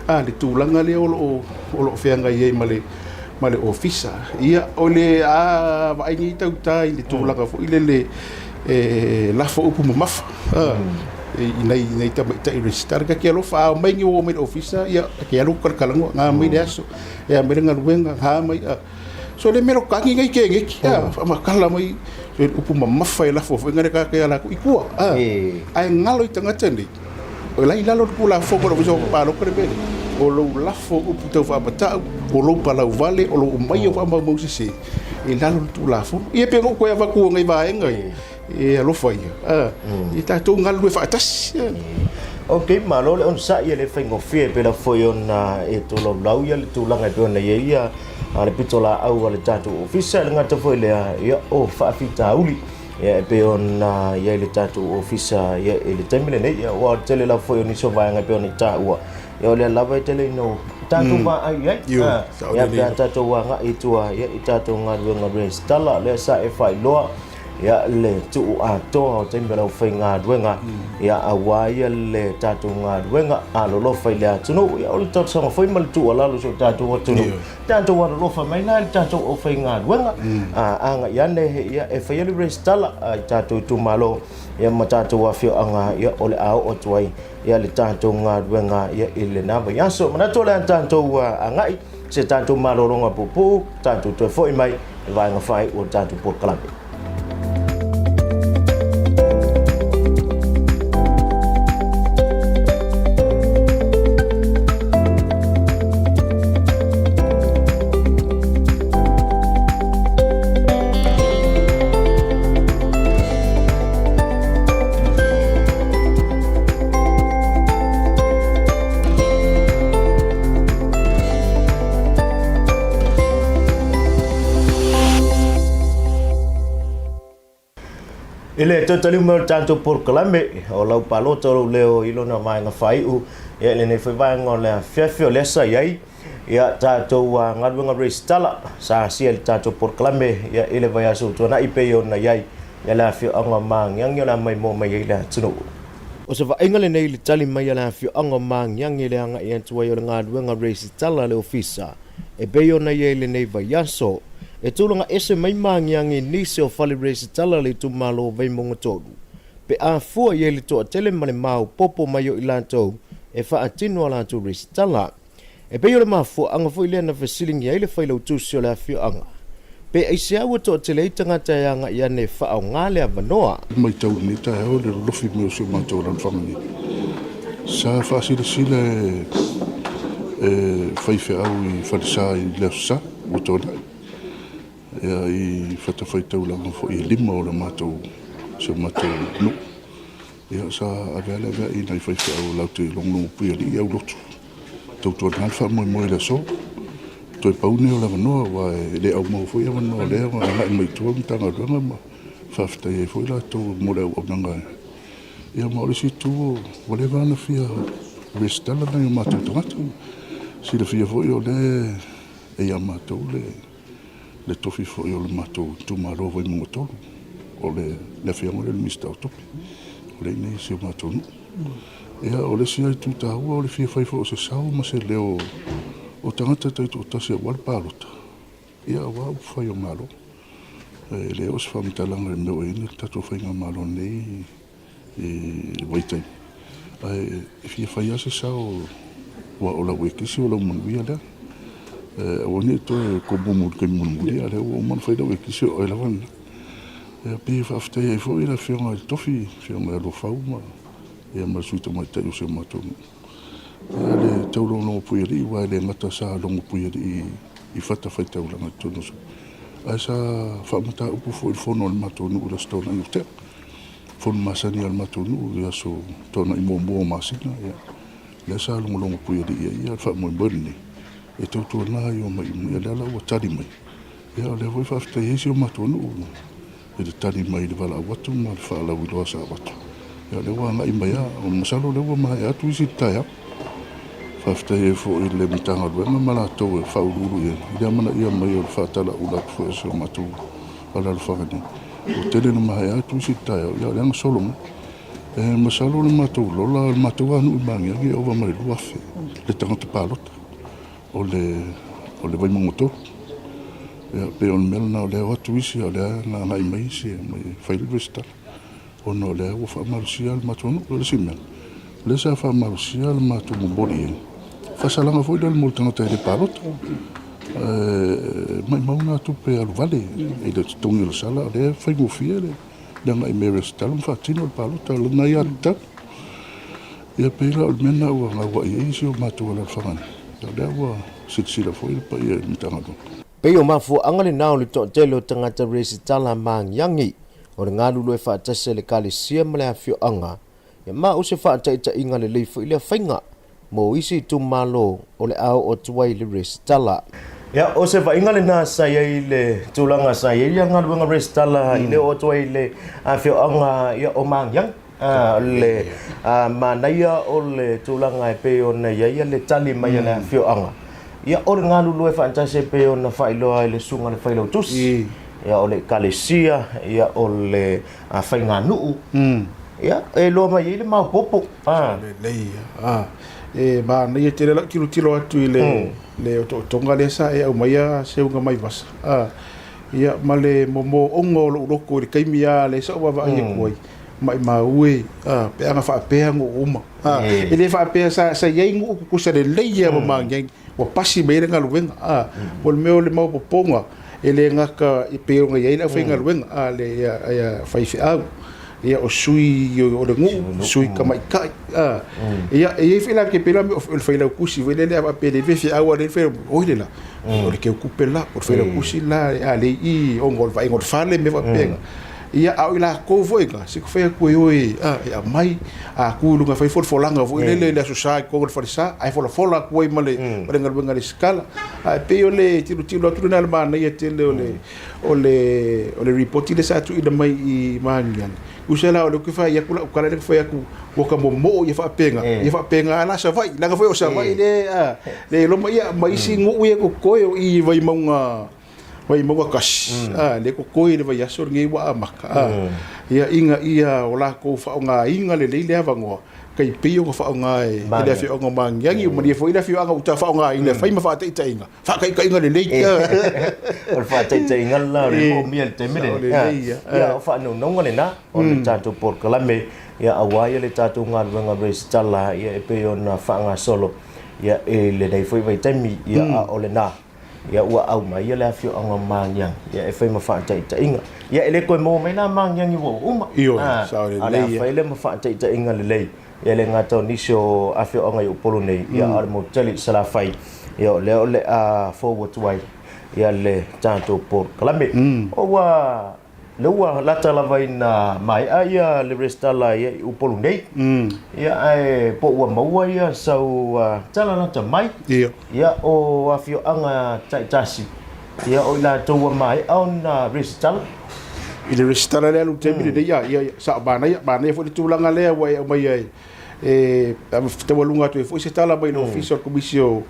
a le tulaga lea o lo o, o lo o feagai ai ma le, ma le Ofisa. Ia, o le a vaai nei tauta i le tulaga foi lele e lafo upu mamafa i nai, nai tamaitai resitala. Ta te alofa, a omai ni uo mai le Ofisa, ia, ta te alu kalakalagoa, ngā mai le aso, e a mai le galuega, ngā mai, a. So le mea tagi nei ke ngeki, a, whaamakala mai, so upu mamafa e lafo foi ngare ka ke ala ku i kua, a. Ae ngalo i tagata nei, O la i lalo o le Tulafono o le Ofisa o Palota le mea lea, o lou lafo upu tau faamatau, o lou palau vale, o lou aumai o faamaumau sese, i lalo o le Tulafono. Ia pei ona ou toe avatua nei vaega ia, e alofa ia, ia tatou galulue faatasi. Ok, malo le onosai e le faigofie pei lava foi ona e tolaulau ia le tulaga e pei ona i ai ia le pitolaau a le tatou ofisa, e le gata foi i lea, ia o faafitauli. Ia e pei ona i ai le tatou ofisa ia i le taimi lenei, ia aua o le tele lava foi o nisi o vaega e pei ona i taua, ia o lea lava e tele ina o tatou vaai i ai. Ia pe a tatou agai i tua ia i tatou galuega resitala, lea sa e faailoa. ia, le tuu atoa o taimi o le aufaigaluega, ia, aua ia le tatou galuega alolofa i le atunuu. Ia, o le talosaga foi ma le tuualalo i si o tatou atunuu, tatou alolofa mai la i le tatou aufaigaluega, agai ane, ia, e faia le resitala i tatou itumalo, ia, ma tatou afioaga, ia, o le a oo atu ai, ia, le tatou galuega, ia, i lena vaiaso. Manatu o le a tatou agai se tatou malologa puupuu, tatou toe foi mai i vaega faaiu o le tatou polokalame. I le toe taliu mai o le tatou polokalame o lau palota o lou leo i lona vaega faaiu, ia i lenei foi vaega o le afiafi o lea sa i ai ia tatou galuega resitala sa asia i le tatou polokalame ia i le vaiaso ua tuanai pei ona i ai ia le afioaga o Magiagi o le a maimoa mai ai le atunuu. O se vaaiga lenei i le tali mai a le afioaga o Magiagi i le agai atu ai o le galuega resitala a le Ofisa e pei ona i ai lenei vaiaso. E tulaga ese mai Magiagi i nisi o fale resitala a le itumalo o Vaimauga 3, pe a fua i ai le toatele ma le maopoopo mai o i latou e faatino a latou resitala. E pei o le mafuaaga foi lea na fesiligia ai le failautusi o le afioaga, pe aisea ua toatele ai tagata e agai ane e faaaoga le avanoa. I matau i lenei taeao i le lolofi mai o si o matou alaalafaga nei, sa faasilasila e faifeau i falesa i le Aso Sa ua tuanai, i fatafaitaulaga foi e lima o le matou, si o matou nuu. Ia, sa ave lava le aveai i nai faifeau latou te logologo puialii i aulotu. Tautuana le faamoemoe i le aso. Toe pau lenei o le avanoa, aua e le aumaua foi avanoa o lea ua agai mai i tua le Matagaluega ma faafetai ai foi latou mo le auaunaga. Ia ma o le isi itu, ua leva lava ona fia resitala nai o matou tagata. Silafia foi o lea e ia matou le le tofi foi o le matou itumalo o Vaimauga 3, o le afioga lea o le Minisita o Tupe, o lea e i inei i si o matou nuu. Ia, o le isi lava itu taua o le fia fai foi o se sao ma se leo o tagata taitoatasi aua le palota, ia aua upufai o Malo. E le oo se faamatalaga i le mea ua i ai le tatou faigamalo nei i le vaitaimi, ae fia fai lava se sao aua o lau ekisi o lau manuia lea. Aua ne i toe komumu i le taimi mulimuli, a o lea ua uma ona fai lau ekisi, o oe lava lena. E pei e faafetai ai foi le Afioga i le Tofi, le Afioga ia Lofaú ma le Sui Tamaitai o si o matou nuu. Ia le taulogologo puialii, aua e le gata sa logo puialii i fatafaitaulaga i totonu o Savaii, ae sa faamataupu foi i le fono a le matou nuu i le Aso Toonai ua tea. Fono masani a le matou nuu i aso Toonai muamua o masina, ia, lea sa logologo puialii ai le faamoemoe lenei e tautuana ai omai uma, ia lea la ua tali mai, ia o lea foi e faafetai ai si o matou nuu i le tali mai i le valaau atu ma le faalauiloa sa avatu, ia o lea ua agai mai lava, masalo o lea ua maea atu isi i le taeao. Faafetai ai foi i le Matagaluega ma latou e faauluulu i ai i le amanaia mai o le faatalaula atu foi a si o matou alaalafaga nei. Ua tele ina maea atu isi i le taeao, ia o lea na solo mai. E masalo le matou lola, o le matou lava nuu i Magiagi e ova ma le 2,000 le tagata palota o le, o le Vaimauga 3. Ia, pei o le mea lena o lea e o atu isi, a o lea na agai mai isi e omai e fai le resitala, ona o lea ua faamalosia le matou nuu. O le isi mea, o lea sa faamalosia le matou momoli i ai, faasalaga foi lea mo le tagata e le palota. E maumau na tupe alu vale i le totogi o le sala, o lea e faigofie le agai mai e resitala ma faatino le palota, o lona aiatatau. Ia pei la o le mea lena ua gauai ai si o matou alaalafaga nei, o lea ua silasila foi le paia i le Matagaluega. Pei o mafuaaga lena o le toatele o tagata resitala maagiagi o le galulue faatasi a le Ekalesia ma le afioaga, ia ma o se faataitaiga lelei foi lea faiga mo isi itumalo o le a oo atu ai le resitala. Ia, o se vaaiga lena sa i ai le tulaga sa i ai ia galuega resitala i le oo atu ai i le afioaga ia o Magiagi. O le manaia o le tulaga e pei ona i ai le tali mai a le afioaga, ia o le galulue faatasi e pei ona faailoa e le Susuga i le Failautusi. Ia, o le Ekalesia, ia, o le faiganuu, ia, e iloa mai ai le maopoopo. Lelei a. E manaia tele lau tilotilo atu i le le otootoga lea sa e aumaia Seuga Maivasa. Ia, ma le momooga o lou loto i le taimi lava lea sa ou vaavaai atu ai, maimau e, pe ana faapea nuu uma. E le faapea sa i ai nuu tutusa lelei lava ma Magiagi, ua pasi mai ai le galuega. O le mea o le maopoopoga, E le gata e pei ona i ai le aufaigaluega a le faifeau, ia o sui o le nuu, sui tamaitai, a. Ia, e i ai foi la, pei la o le failautusi foi lele a faapea e leai le faifeau a leai le failautusi, oi le la, o le teutupe la, o le failautusi la a lea i i ona o le vaaiga o le fale ma mea faapena. Ia, a o i latou foi na, se i fai atu e o e aumai, a tu i luga e fai folafolaga foi lele i le Aso Sa i totonu o le falesa, ae folafola atu ai ma le galuega a le resitala. Ae pei o le tilotilo atu lena i le manaia tele o le o le o le ripoti lea sa tuuina mai i Magiagi. Tusa la o lea ou te fai atu lau tala lea na fai atu ua ta momoo ia faapena, ia faapena lava la Savaii, leaga foi o Savaii lea e iloa ma ia ma isi nuu ia e totoe o i i Vaimauga Vaimauga 1, lea e totoe i le vaiaso lenei ua amata, ia, ina ia o latou faaaogaina lelei le avanoa, tai pei ona faaaoga e le afioaga o Magiagi, malie foi le afioaga ua ta faaaogaina e fai ma faataitaiga, faataitaiga lelei. O le faataitaiga lena o le moomia i le taimi lenei. Ia, o faanaunauga lena o le tatou polokalame, ia, aua ia le tatou galuega resitala, ia, e pei ona faagasolo, ia, i lenei foi vaitaimi, ia, a o lena. Ia ua aumai le afioaga o Magiagi ia e fai ma faataitaiga. Ia e le toe maua mai la Magiagi ua uma. Ioe, sao lelei. A o le a fai lea ma faataitaiga lelei, ia le gata o nisi o afioaga i Upolu nei, ia a o le motu tele i Salafai, ia o lea o le a fou atu ai ia le tatou polokalame. Ua Lea ua lata lava ina maea ia le resitala ia i Upolu nei. Ia ae po ua maua ia sau tala lata mai. Ia o afioaga taitasi, ia o i latou ua maea ona resitala. I le resitala lea i le taimi lenei, ia, ia, sao, manaia, manaia foi le tulaga lea ua e aumaia e e taualuga atu ai foi se tala mai le Ofisa o le Komisi o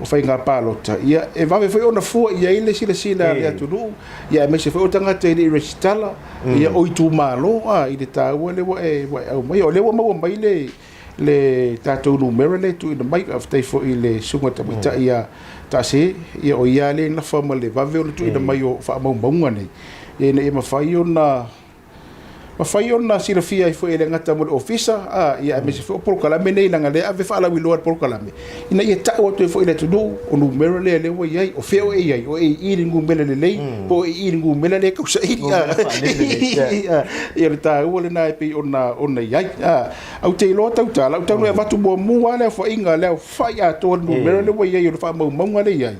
Faiga Palota, ia, e vave foi ona fua i ai le silasila a le atunuu, ia, aemaise foi o tagata e le i resitala, ia, o itumalo, a, i le taua lea ua e aumaia. O lea ua maua mai le le tatou numera lea e tuuina mai, faafetai foi i le Susuga Tamaitai ia Taase, ia, o ia lea e nafa ma le vave ona tuuina mai o faamaumauga nei, ina ia mafai ona Mafai ona silafia ai foi e le gata mo le Ofisa, a, ia aemaise foi o polokalame nei leaga lea e ave faalauiloa e le polokalame, ina ia tau atu ai foi i le atunuu, o numera lea lea ua i ai, o fea o e i ai, o e i i le numera lelei, po o e i i le numera lea e tausaili, a. Ia o le taua lena e pei ona ona i ai. A, ou te iloa tautala, ou te taunuu e avatu muamua lava le aofaiga, le aofai atoa o le numera lea ua i ai, o le faamaumauga lea e i ai.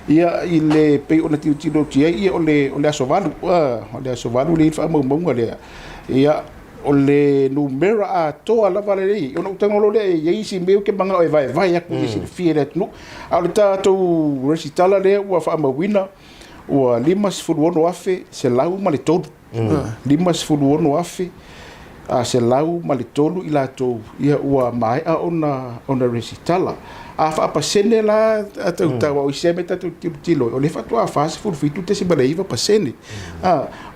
Ia, i le pei ona tilotilo atu i ai, ia, o le, o le aso 8, o le aso 8 lea i le faamaumauga lea. Ia, o le numera atoa lava lea, ona ou tago loa lea, e i ai isi mea ou te manao e vaevae atu ia silafia e le atunuu. A o le tatou resitala lea ua faamauina, ua 56,103. 56,103 i latou ia ua maea ona resitala. A faapasene la tautau o isi mea tatou te tilotilo ai, o lea faatoa 47.9%.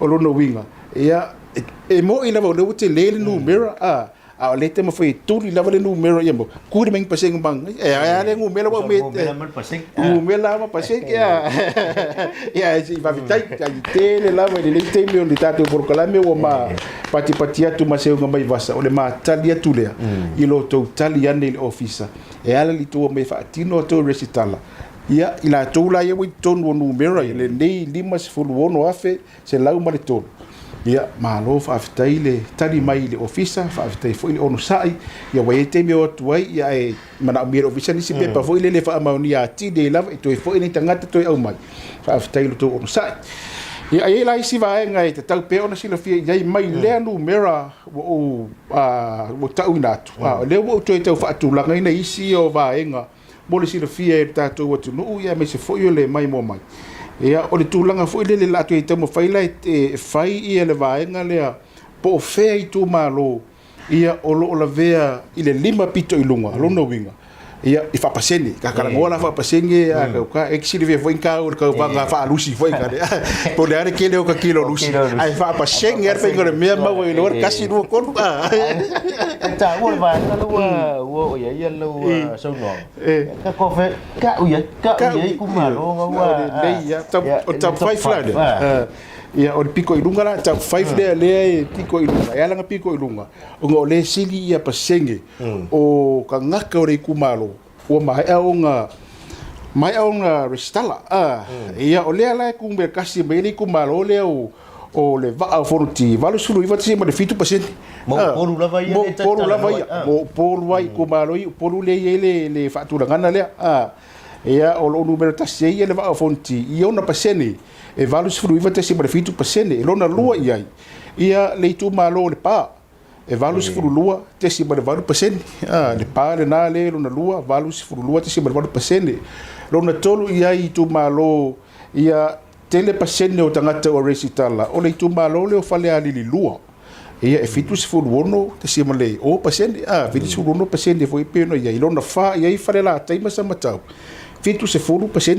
O lona uiga, ia, e moni lava o lea ua tele le numera, A o lea e taumafai e tuli lava le numera ia mau. Ku le mai pasenge mang. E a le numera wa me. Numera ma pasenge a. Ia e si faafetai tai tele lava i lenei taimi o le tatou polokalame ua ma patipati atu ma seuga mai vasa o le matali atu lea i lo tou tali ane i le ofisa e ala i tou omai e faatino a tou resitala ia i latou la ia ua i totonu o numera ia lenei 56,000 103. Ia, malo faafetai le tali mai i le Ofisa, faafetai foi le onosai, ia ua i ai taimi e o atu ai, ia ae manaomia e le Ofisa nisi pepa foi lele e faamaonia atili ai lava, e toe foi nei tagata toe aumai. Faafetai i lo outou onosai. Ia, a i ai la isi vaega e tatau pea ona silafia i ai mai lea numera ua ou ua tauina atu, a o lea ua ou toe tau faatulagaina isi o vaega Mo le silafia e le tatou atunuu ia aemaise foi o le maimoa mai, ia o le tulaga foi lele la toe taumafai la e fai ia le vaega lea po o fea itumalo ia o lo o lavea i le 5 pito i luga. O lona uiga, Ia, i faapasene, ka talanoa la faapasene, a kau ka, e silafia foi ka o le kauvaga faalusi foi ka le, po o le a le tele o ka kilo lusi, ae faapasene lava le faiga o le mea maua i loa le 1, 2, 3, a. E taua le vaega lea ua oo i ai lau saunoaga, ka kofe, ka'u i ai, ka'u i ai itumalo na ua, lelei lava, o le top five la lea, ia o le pito i luga la, top five lea lea e pito i luga, e ala ona pito i luga, ona o lea e sili ia pasene o tagata o le itumalo ua maea ona maea ona resitala. Ia o lea la e tumetasi mai ai le itumalo lea o o le Vaa o Fonoti, 89.7%. Ma Upolu lava ia Ma Upolu lava ia. Ma Upolu lava itumalo ia, Upolu lea e i ai le le faatulagana lea. Ia o lo o numera tasi ai ia le Vaa o Fonoti i ona pasene e 89.7%. Lona lua i ai ia le itumalo o Lepa e 82.8%. Lepa lena le lona lua, 82.8%. Lona tolu i ai itumalo ia tele pasene o tagata ua resitala, o le itumalo lea o Falealili 2, ia e 76.0%, 76% foi pei ona i ai. Lona fa i ai Falelatai ma Samatau, 70%.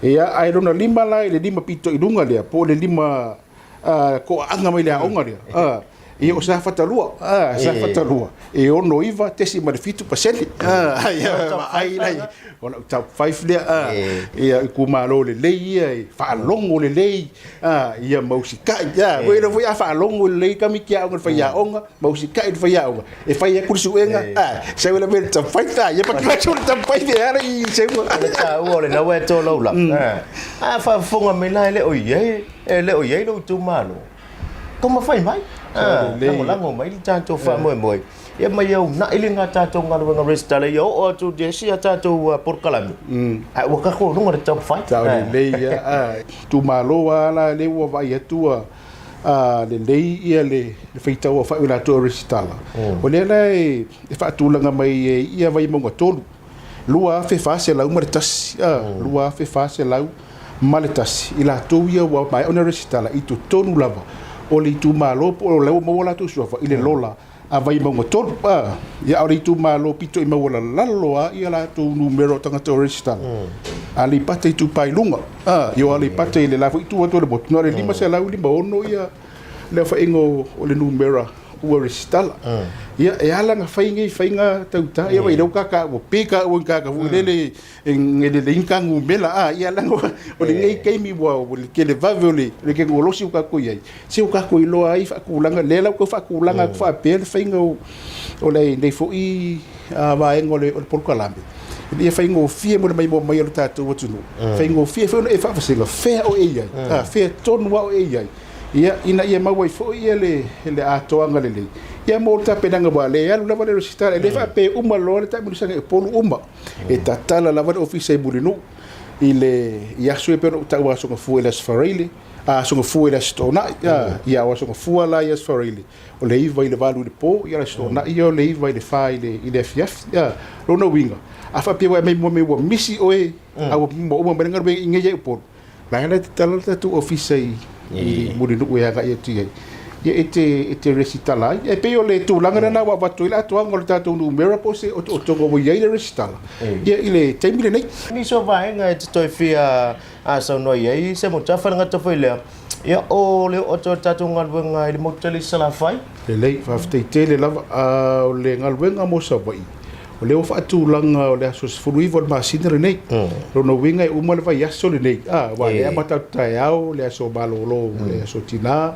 Ia, ae lona lima la i le lima pito i luga lea, po o le lima toaaga mai le aoga lea, ia o Safata 2, Safata 2, e 69.7%. Ia vaai la i ai, o lau top five lea, ia itumalo lelei ia e faalogo lelei, ia ma usitai. Ua iloa foi a faalogo lelei tamaiti aoga i le faiaoga ma usitai i le faiaoga, e fai atu le suega, sau e lave i le top five, ia patu atu le top five e ala i seuga. O le taua o lena ua e tolaulau, a faafofoga mai la e le o i ai E le o i ai lou itumalo, taumafai mai, lagolago mai le tatou faamoemoe, ia ma ia uunai lena tatou galuega resitala ia oo atu i isi a tatou polokalame, ae ua tatou luga i le top five. Sao lelei lava. Itumalo lava la lea ua vaai atu ua lelei ia le faitau aofai o latou e resitala, o lea la e faatulaga mai ai ia Vaimauga 3. 2,401, 2,401 i latou ia ua maea ona resitala i totonu lava o le itumalo po o la ua maua latou suafa i le lola a Vaimauga 3. Ia, a o le itumalo pito i maualalalo lava ia latou numera o tagata o resitala, Aleipata Itupa i Luga, ia o Aleipata i le la foi itu atu o le motu, na o le 556 ia le aofaiga o le numera ua resitala. Ia, e ala ona fai nei faiga tauta, ia vaai lea ua kaka ua pe ka ua kaka foi lele e lelei ni ka numera, a ia leaga o lenei taimi ua le tele vave o le tekonolosi ua tatou i ai, se ua tatou iloa ai faatulaga, lea la ua tau faatulaga atu faapea le faiga o lenei foi vaega o le polokalame, ina ia faigofie mo le maimoa mai o le tatou atunuu, faigofie foi ona e faavasega fea o e i ai, a fea tonu lava o e i ai. Ia, ina ia maua ai foi ia le, le atoaga lelei, ia mo le tapenaga aua o lea e alu lava le resitala, e le faapea e uma loa le taamilosaga i Upolu uma. E tatala lava le ofisa i Mulinuu i le, i aso ia pei ona ou taua Aso Gafua i le Aso Faraile, a Aso Gafua i le Aso Toonai, a, ia o Aso Gafua la i Aso Faraile, o le 9 i le 8 i le po, ia o le Aso Toonai ia o le 9 i le 4 i le, i le afiafi. A, lona uiga, a faapea ua e maimoa mai ua misi oe, a ua uma mai le galuega i inei ia i Upolu, La e tatala le tatou ofisa i Mulinuu e agai atu i ai. Ia e te, e te resitala ai. E pei o le tulaga lena ua avatu ai le atoaga o le tatou numera po o se otootoga ua i ai le resitala ia i le taimi lenei. Nisi o vaega e te toe fia saunoa i ai Semutafa, e le gata foi i lea, ia o le oo atu o le tatou galuega i le motu tele i Salafai. Lelei, faafetai tele lava. O le galuega mo Savaii, O lea ua faatulaga o le aso 19 o le masina lenei. Lona uiga e uma le vaiaso lenei, aua o lea e amata atu taeao le aso malolo, le aso tina,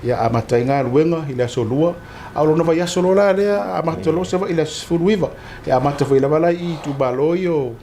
ia amata ai galuega i le aso Lua, a o lona vaiaso loa la lea amata loa Savaii i le aso 19. E amata foi lava la i itumalo ia o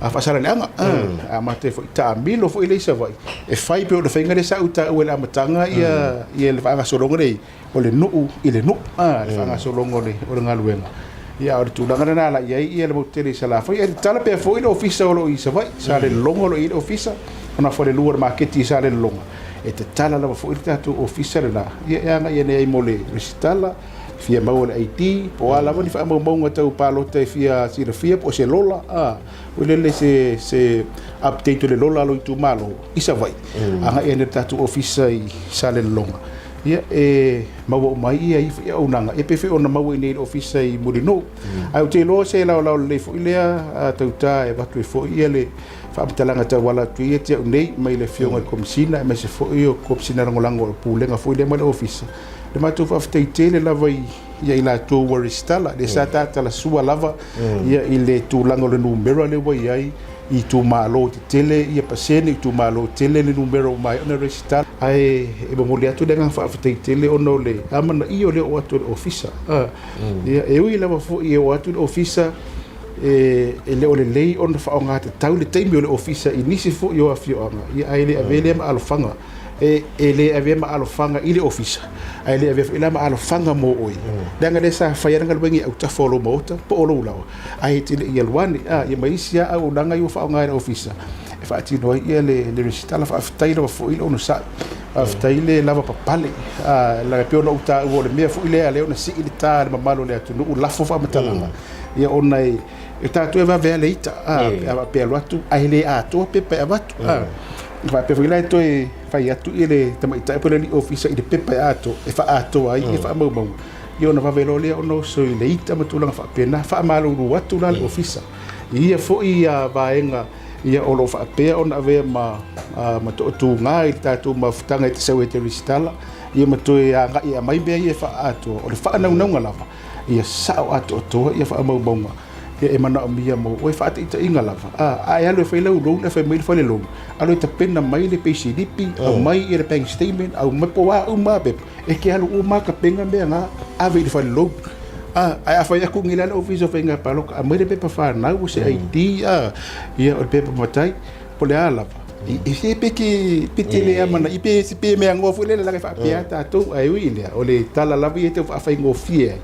Faasaleleaga, e amata ai foi, taamilo foi lea i Savaii, e fai pei o le faiga lea sa ou taua i le amataga ia le faagasologa lea o le nuu i le nuu, a, le faagasologa o le, o le galuega. Ia, a o le tulaga lena la i ai ia le motu tele i Salafai. E tatala pea foi le ofisa o lo o i Savaii, Salelologa o lo o i ai le ofisa, ona falelua o le maketi i Salelologa. E tatala lava foi le tatou ofisa lena, ia e agai ane ai mo le resitala, fia maua le ID, po o a lava ni faamaumauga tau palota e fia silafia po o se lola, a, foi lele se, se update o le lola a lou itumalo i Savaii, agai ane i le tatou ofisa i Salelologa. Ia, e maua uma ai ia ia foi auaunaga, ia pei foi ona maua i inei i le Ofisa i Mulinuu. Ae ou te iloa se laolao lelei foi lea tauta e avatu ai foi ia le faamatalaga tauala atu ia te au nei mai le Afioga i le Komesina aemaise foi o Komesina Lagolago o le Pulega foi lea ma le Ofisa. Le matou faafetai tele lava i ia i latou ua resitala, lea sa ta talasua lava ia i le tulaga o le numera lea ua i ai i itumalo tetele ia pasene, itumalo tele le numera ua maea ona resitala. Ae e momoli atu le agaga faafetai tele ona o le amanaia o le oo atu o le Ofisa. Ia, e ui lava foi e oo atu le Ofisa e le o lelei ona faaaoga tatau le taimi o le Ofisa i nisi foi o afioaga, ia, ae le avea lea ma alofaga. E le avea ma alofaga i le Ofisa, ae le avea foi la ma alofaga mo oe, leaga lea sa fai lava le galuega i autafa o lou maota po o lou laoa, ae e te le i alu ane. Ia ma isi lava auaunaga ia ua faaaoga e le Ofisa e faatino ai ia le resitala. Faafetai lava foi le onosai, faafetai le lavapapale. Leaga e pei ona ou taua, o le mea foi lea lea ona sii le ta a le mamalu o le atunuu, lafo faamatalaga, ia ona e tatou e vave lava le ita, pe a faapea e alu atu ae le atoa pepa e avatu. E faapea foi la e toe fai atu ia le tamaitai po o le alii ofisa i le pepa e atoa, e faaatoa ai ia faamaumauga, ia ona vave loa lea ona oso i le ita ma tulaga faapena. Faamalulu atu la le ofisa i ia foi vaega ia o lo o faapea ona avea ma ma toatuga i le tatou mafutaga e te sau e te resitala, ia ma toe agai e aumai mea ia e faaatoa. O le faanaunauga lava ia sao atoatoa ia faamaumauga ia e manaomia mo oe, faataitaiga lava, a e alu e fai lau loan ae fai mai le fale loan, alu e tapena mai le peisilipi, aumai ia le bank statement, aumai po o a uma lava pepa, e te alu uma lava tapena mea na, ave i le fale loan. Ae a fai atu nei la le Ofisa o Faiga Palota, aumai le pepa fanau, o se ID, ia o le pepa matai, po o le a lava. E pe te, pe te le amanaia, pe, pe mea noa foi lele, leaga e faapea lava tatou, ae ui i lea, o le tala lava ia e tau faafaigofie ai,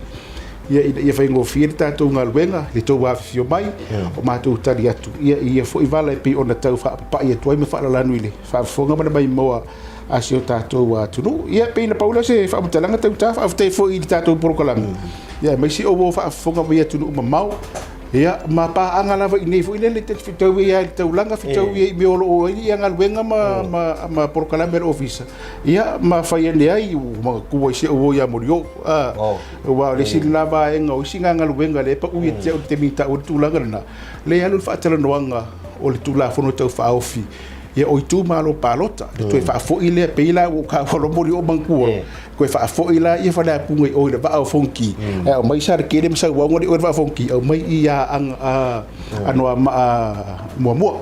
ia ina ia faigofie le tatou galuega, le tou afifio mai, o matou tali atu ia i ia foi vala e pei ona tau faapapai atu ai ma faalalanu i le faafofoga ma le maimoa a si o tatou atunuu. Ia, pei na pau lea o se faamatalaga tauta, faafetai foi i le tatou polokalame, ia aemaise o ua faafofoga mai i atunuu mamao, ia, ma paaga lava i inei foi lele, e fetaui ai lava i le taulaga, fetaui ai i mea o lo o ai galuega ma, ma polokalame a le Ofisa, ia, ma fai ane ai, ua manatua i si ou uo ia Molioo, aua o le isi lena vaega o isi galuega lea e pau ia te au i le taimi e taua ai le tulaga lena, lea e alu le faatalanoaga o le Tulafono Tau Faaofi, ia o itumalo palota, le toe faafoi lea, pei la ua ou taua loa Molioo manatua loa, toe faafoi la ia Faleapuga i o i le Vaa o Fonoti, ae aumai Saletele ma Sauano i o i le Vaa o Fonoti, aumai i Anoamaa muamua,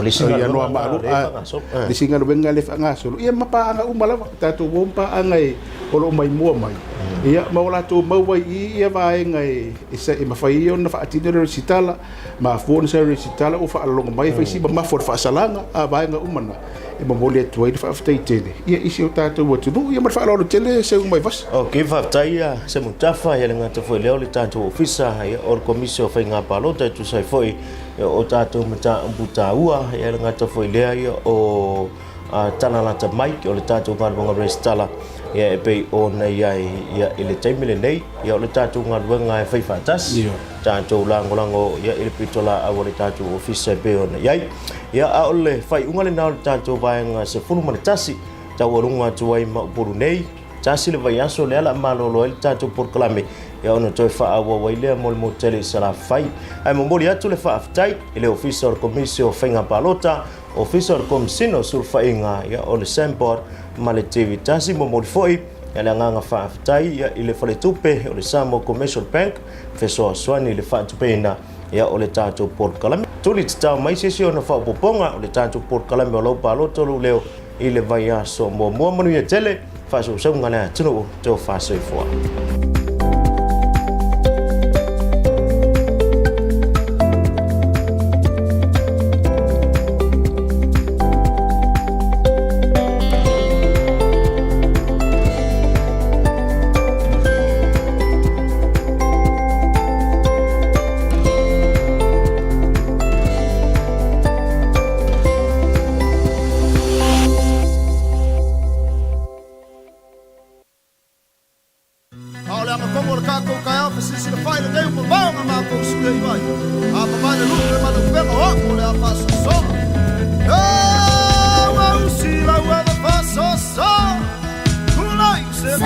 i Anoamaa lua, le isi galuega lea e faagasolo, ia ma paaga uma lava, tatou o ma paaga o lo o maimoa mai, ia ma o latou maua ai i i ia vaega e mafai ai ona faatino le resitala, mafua ona sa resitala ua faalologo mai e fai si mamafa o le faasalaga, a vaega uma na e momoli atu ai le faafetai tele ia i si o tatou atunuu, ia ma le faaaloalo tele Seuga Maivasa. Ok, faafetai ia Semutafa, ia le gata foi lea o le tatou Ofisa ia o le Komisi o Faiga Palota e tusa ai foi ia o tatou mataupu taua, ia le gata foi lea ia o tala lata mai o le tatou galuega resitala ia e pei ona i ai ia i le taimi lenei ia o le tatou galuega e fai faatasi tatou lagolago ia i le pitolaau a le tatou ofisa e pei ona i ai ia a o le faaiuga lena o le tatou vaega 11 taualuga atu ai ma Upolu nei tasi le vaiaso lea la malolo ai le tatou polokalame ia ona toe faaauau ai lea mo le motele i Salafai. Ae momoli atu le faafetai i le Ofisa o le Komisi o Faiga Palota Ofisa o le Komesina o Sulufaiga, ia, o le SANParks ma le TV Tasi. Momoli foi ia le agaga faafetai ia, i le Faletupe o le Samoa Commercial Bank fesoasoani i le faatupeina ia, o le tatou polokalame. Tuli tatao mai se isi ona faaopoopoga o le tatou polokalame o lau palota o lou leo i le vaiaso muamua. Manuia tele, faasausauga le atunuu, tofa soifua. A o le agatonu o le tatou taeao fesilisili fai lenei ua mamao na matou sui ai mai. A mamae le lupe ma le upega o a'u o le a faasoasoa. E ua usi lau ava faasoasoa. Tulai se.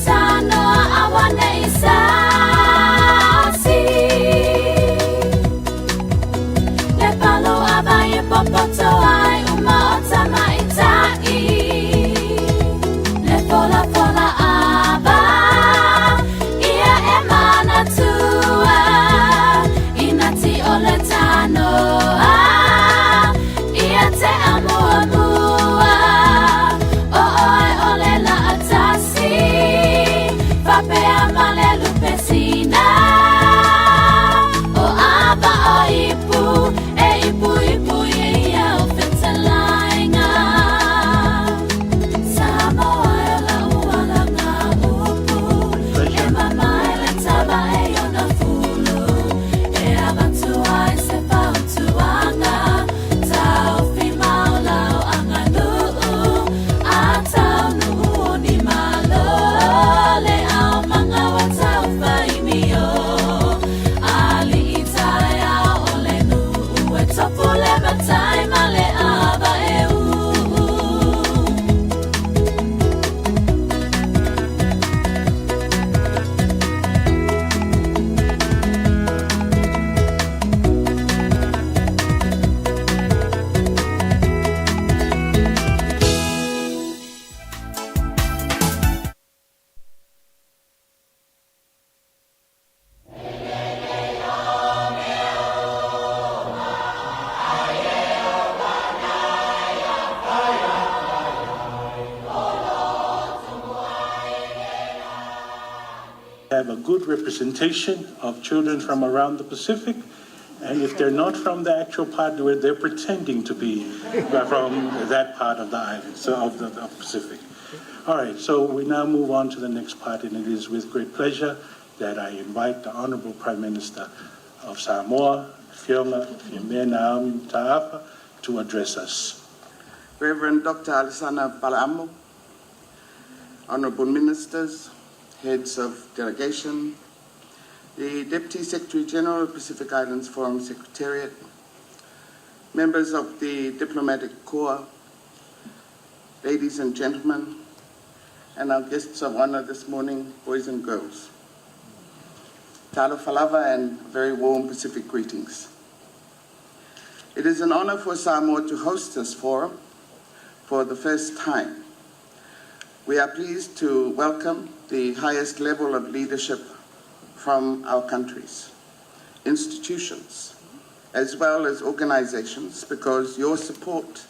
tanoa auaneʻi sasi. Le palu ava e popoto ai uma o tamaitaʻi. Le folafola ava ia e manatua i nati o le tanoa ia te amuamua o oe o le laatasi fapea ma le lupe sina o ava o ipu e ipu ipu ia o fetalaiga Samoa e lau alaga upu e mamae le tava e ona fulu e avatu ai se fautuaga taofi mau lau aganuu a taunuu o ni malo le aumaga ua taufaimio alii taeao o le nuu e tofu le matai ma le ava e uu. Have a good representation of children from around the Pacific. And if they're not from the actual part where they're pretending to be from that part of the island, so of the, of Pacific. All right, so we now move on to the next part, and it is with great pleasure that I invite the Honorable Prime Minister of Samoa, Fiona Fiame Naomi Mata'afa, to address us. Reverend Dr. Alesana Bala'amo, Honorable Ministers, Heads of Delegation, the Deputy Secretary General of Pacific Islands Forum Secretariat, members of the Diplomatic Corps, ladies and gentlemen, and our guests of honor this morning, boys and girls. Talofa lava and very warm Pacific greetings. It is an honor for Samoa to host this forum for the first time. We are pleased to welcome the highest level of leadership from our countries, institutions, as well as organizations, because your support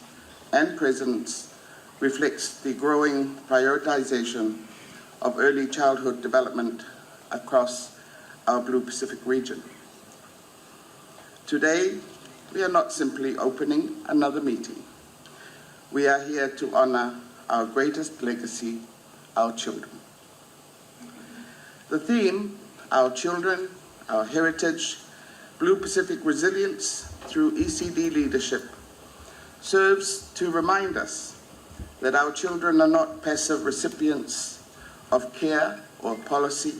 and presence reflects the growing prioritization of early childhood development across our Blue Pacific region. Today, we are not simply opening another meeting. We are here to honor our greatest legacy, our children. The theme, Our Children, Our Heritage, Blue Pacific Resilience through ECD Leadership, serves to remind us that our children are not passive recipients of care or policy,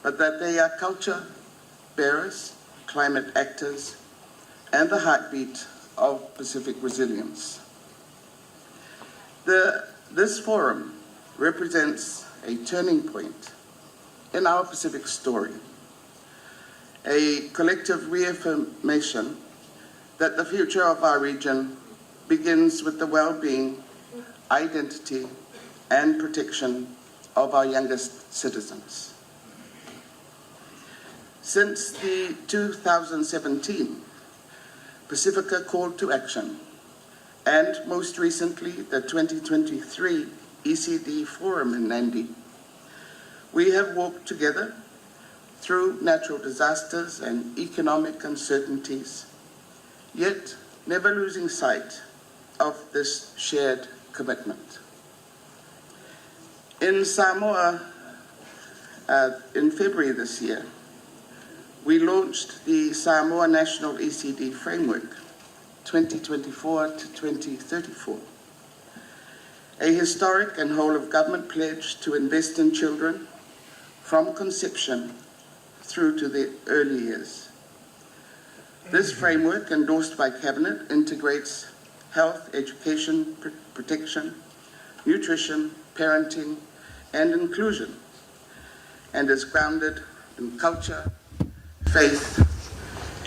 but that they are culture bearers, climate actors, and the heartbeat of Pacific resilience. The, this forum represents a turning point in our Pacific story, a collective reaffirmation that the future of our region begins with the well-being, identity, and protection of our youngest citizens. Since the 2017 Pacifica Call to Action, and most recently the 2023 ECD Forum in Nandi, we have walked together through natural disasters and economic uncertainties, yet never losing sight of this shared commitment. In Samoa, in February this year, we launched the Samoa National ECD Framework 2024 to 2034, a historic and whole of government pledge to invest in children from conception through to the early years. This framework, endorsed by Cabinet, integrates health, education, pr protection, nutrition, parenting, and inclusion, and is grounded in culture, faith,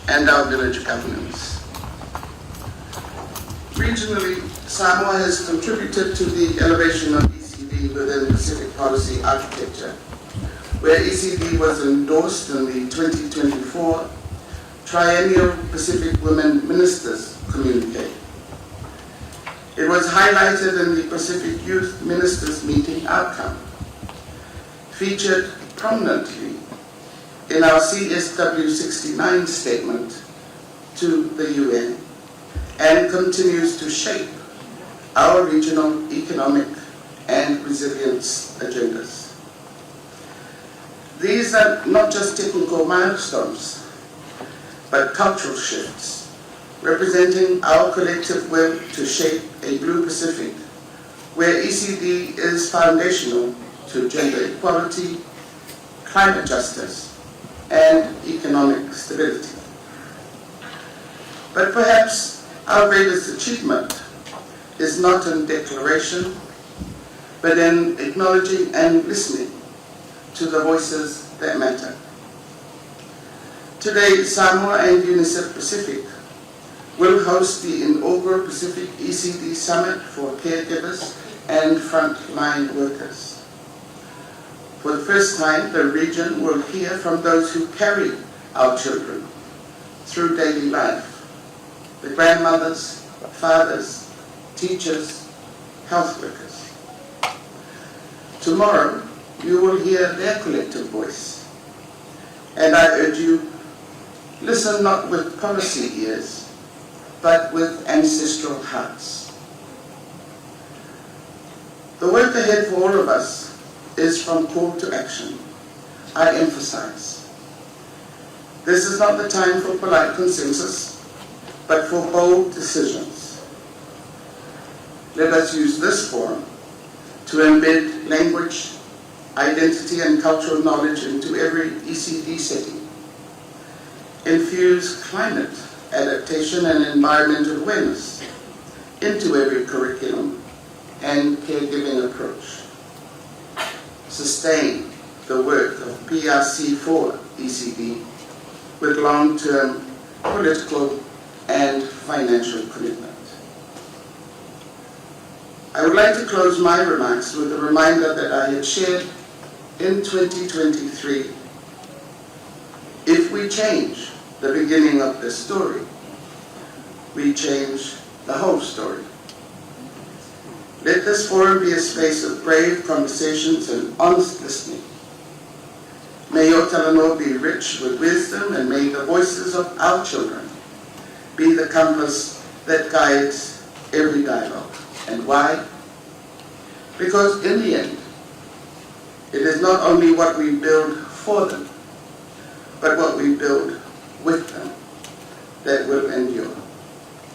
and our village governance. Regionally, Samoa has contributed to the elevation of ECD within Pacific policy architecture, where ECD was endorsed in the 2024 Triennial Pacific Women Ministers Communique. It was highlighted in the Pacific Youth Ministers Meeting outcome, featured prominently in our CSW 69 statement to the UN, and continues to shape our regional economic and resilience agendas. These are not just technical milestones, but cultural shifts, representing our collective will to shape a blue Pacific, where ECD is foundational to gender equality, climate justice, and economic stability. But perhaps our greatest achievement is not in declaration, but in acknowledging and listening to the voices that matter. Today, Samoa and UNICEF Pacific will host the inaugural Pacific ECD Summit for caregivers and frontline workers. For the first time, the region will hear from those who carry our children through daily life, the grandmothers, fathers, teachers, health workers. Tomorrow, you will hear their collective voice. And I urge you, listen not with policy ears, but with ancestral hearts. The work ahead for all of us is from call to action. I emphasize. This is not the time for polite consensus, but for bold decisions. Let us use this forum to embed language, identity and cultural knowledge into every ECD setting. Infuse climate adaptation and environmental awareness into every curriculum and caregiving approach. Sustain the work of PRC4 ECD with long-term political and financial commitment. I would like to close my remarks with a reminder that I had shared in 2023. If we change the beginning of the story, we change the whole story. Let this forum be a space of brave conversations and honest listening. May your talanoa be rich with wisdom and may the voices of our children be the compass that guides every dialogue. And why? Because in the end, it is not only what we build for them, but what we build with them that will endure.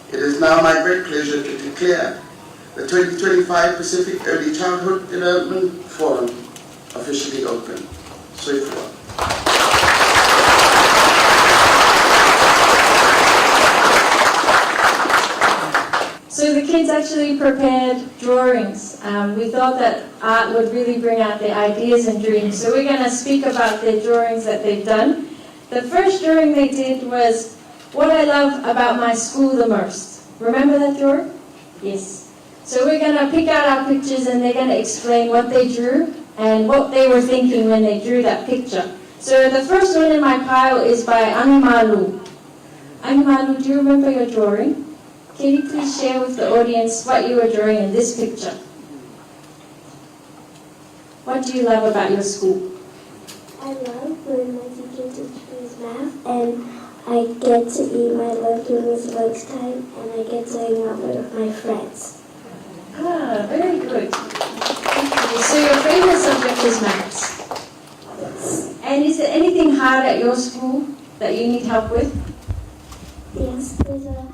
It is now my great pleasure to declare the 2025 Pacific Early Childhood Development Forum officially open. Soifua. So the kids actually prepared drawings. Um, we thought that art would really bring out their ideas and dreams. So we're going to speak about the drawings that they've done. The first drawing they did was what I love about my school the most. Remember that drawing? Yes. So we're going to pick out our pictures and they're going to explain what they drew and what they were thinking when they drew that picture. So the first one in my pile is by Animalu. Animalu, do you remember your drawing? Can you please share with the audience what you were drawing in this picture? What do you love about your school? I love when my teacher teaches me math and I get to eat my lunch when it's lunchtime and I get to hang out with my friends. Ah, very good. So your favorite subject is maths? Yes. And is there anything hard at your school that you need help with? Yes, there's a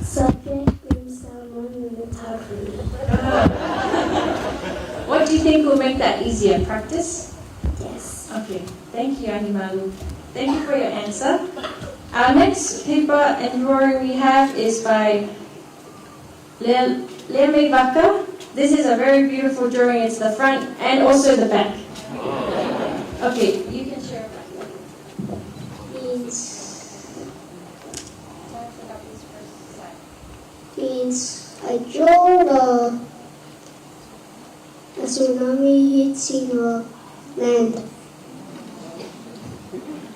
subject named Samoan and it's hard for me. What do you think will make that easier? Practice? Yes. Okay. Thank you, Animalu. Thank you for your answer. Our next paper and drawing we have is by Leme Vaka. This is a very beautiful drawing. It's the front and also the back. Okay, you can share about Means means I draw the a tsunami hitting the land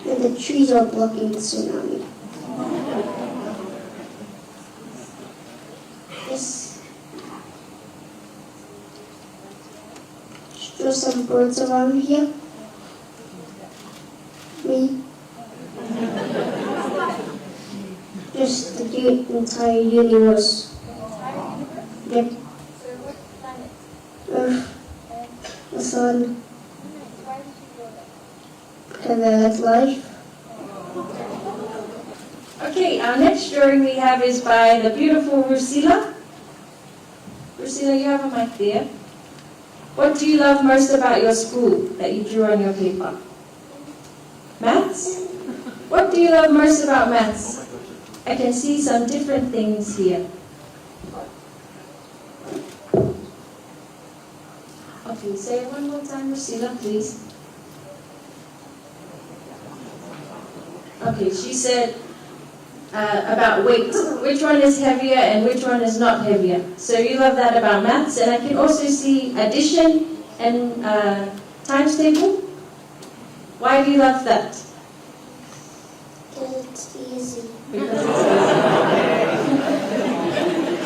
and the trees are blocking the tsunami. Yes. Just draw some birds around here. Me. Just the entire universe. Yep. Earth, the sun, because I like life. Okay, our next drawing we have is by the beautiful Rusila. Rusila, you have a mic there. What do you love most about your school that you drew on your paper? Maths? What do you love most about maths? I can see some different things here. Okay, say it one more time, Rusila, please. Okay, she said about weight. Which one is heavier and which one is not heavier? So you love that about maths. And I can also see addition and times table. Why do you love that? Because it's easy. Because it's easy.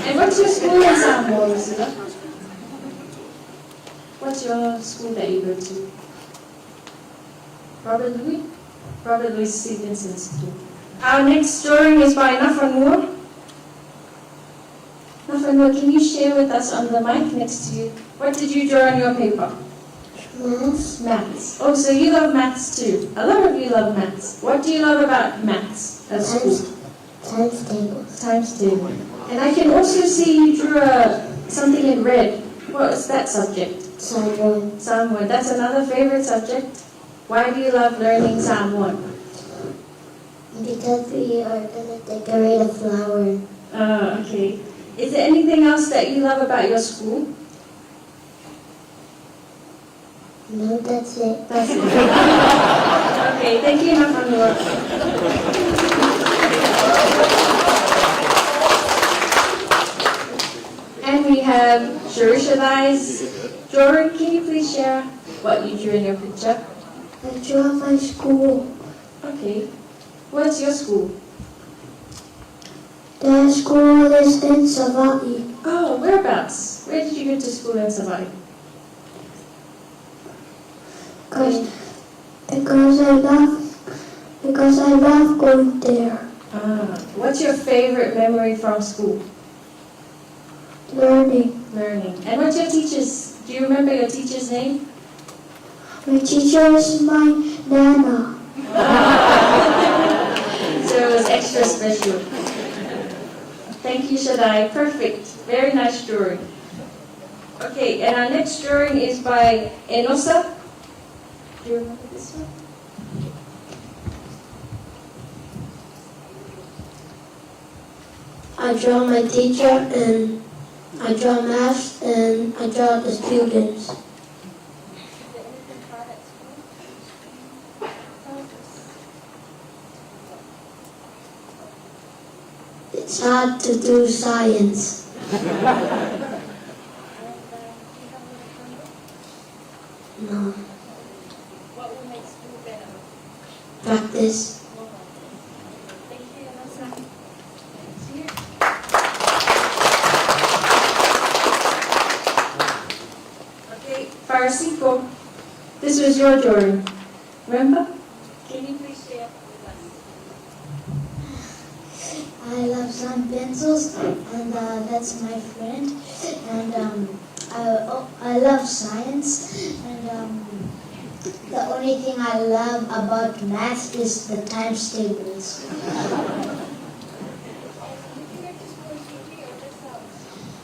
And what's your school in Samoa, Rusila? What's your school that you go to? Robert Louis? Robert Louis Stevenson School. Our next story is by Nafanua. Nafanua, can you share with us on the mic next to you? What did you draw on your paper? Maths. Maths. Oh, so you love maths too. A lot of you love maths. What do you love about maths at school? Times tables. Times table. And I can also see you drew something in red. What is that subject? Samoan. Samoan. That's another favorite subject. Why do you love learning Samoan? Because we are going to decorate a flower. Okay. Is there anything else that you love about your school? No, that's it. That's it. Okay, thank you, Nafanua. And we have Shirishadai's drawing. Can you please share what you drew in your picture? I draw my school. Okay. What's your school? The school is in Savaii. Oh, whereabouts? Where did you go to school in Savaii? Because I love going there. What's your favorite memory from school? Learning. Learning. And what's your teacher's? Do you remember your teacher's name? My teacher is my nana. So it was extra special. Thank you, Shaddai. Perfect. Very nice drawing. Okay, and our next drawing is by Enosa. Do you remember this one? I draw my teacher, and I draw maths, and I draw the students. It's hard to do science. No. What will make school better? Practice. Thank you, Enosa. Okay, Farasiko, this was your drawing. Remember? Can you please share with us? I love some pencils, and that's my friend. And I love science, and the only thing I love about math is the times tables.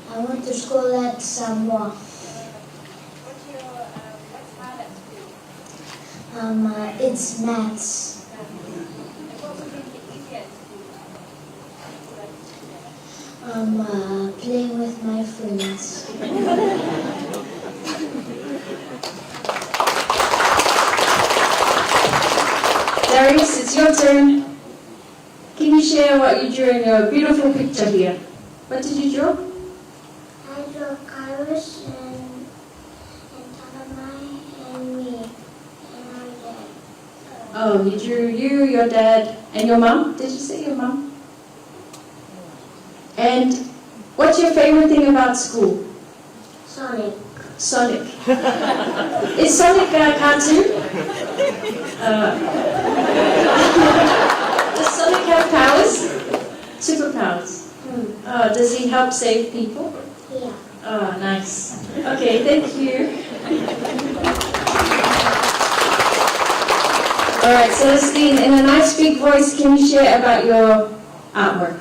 I went to school at Samoa. It's maths. Playing with my friends. it's your turn. Can you share what you drew in your beautiful picture here? What did you draw? I drew Kairos and, and Talamai and me and our dad. Oh, you drew you, your dad, and your mum? Did you say your mum? And what's your favorite thing about school? Sonic. Sonic. Is Sonic a cartoon? does Sonic have powers? Superpowers. Does he help save people? Yeah. Oh, nice. Okay, thank you. All right, Celestine, in a nice big voice, can you share about your artwork?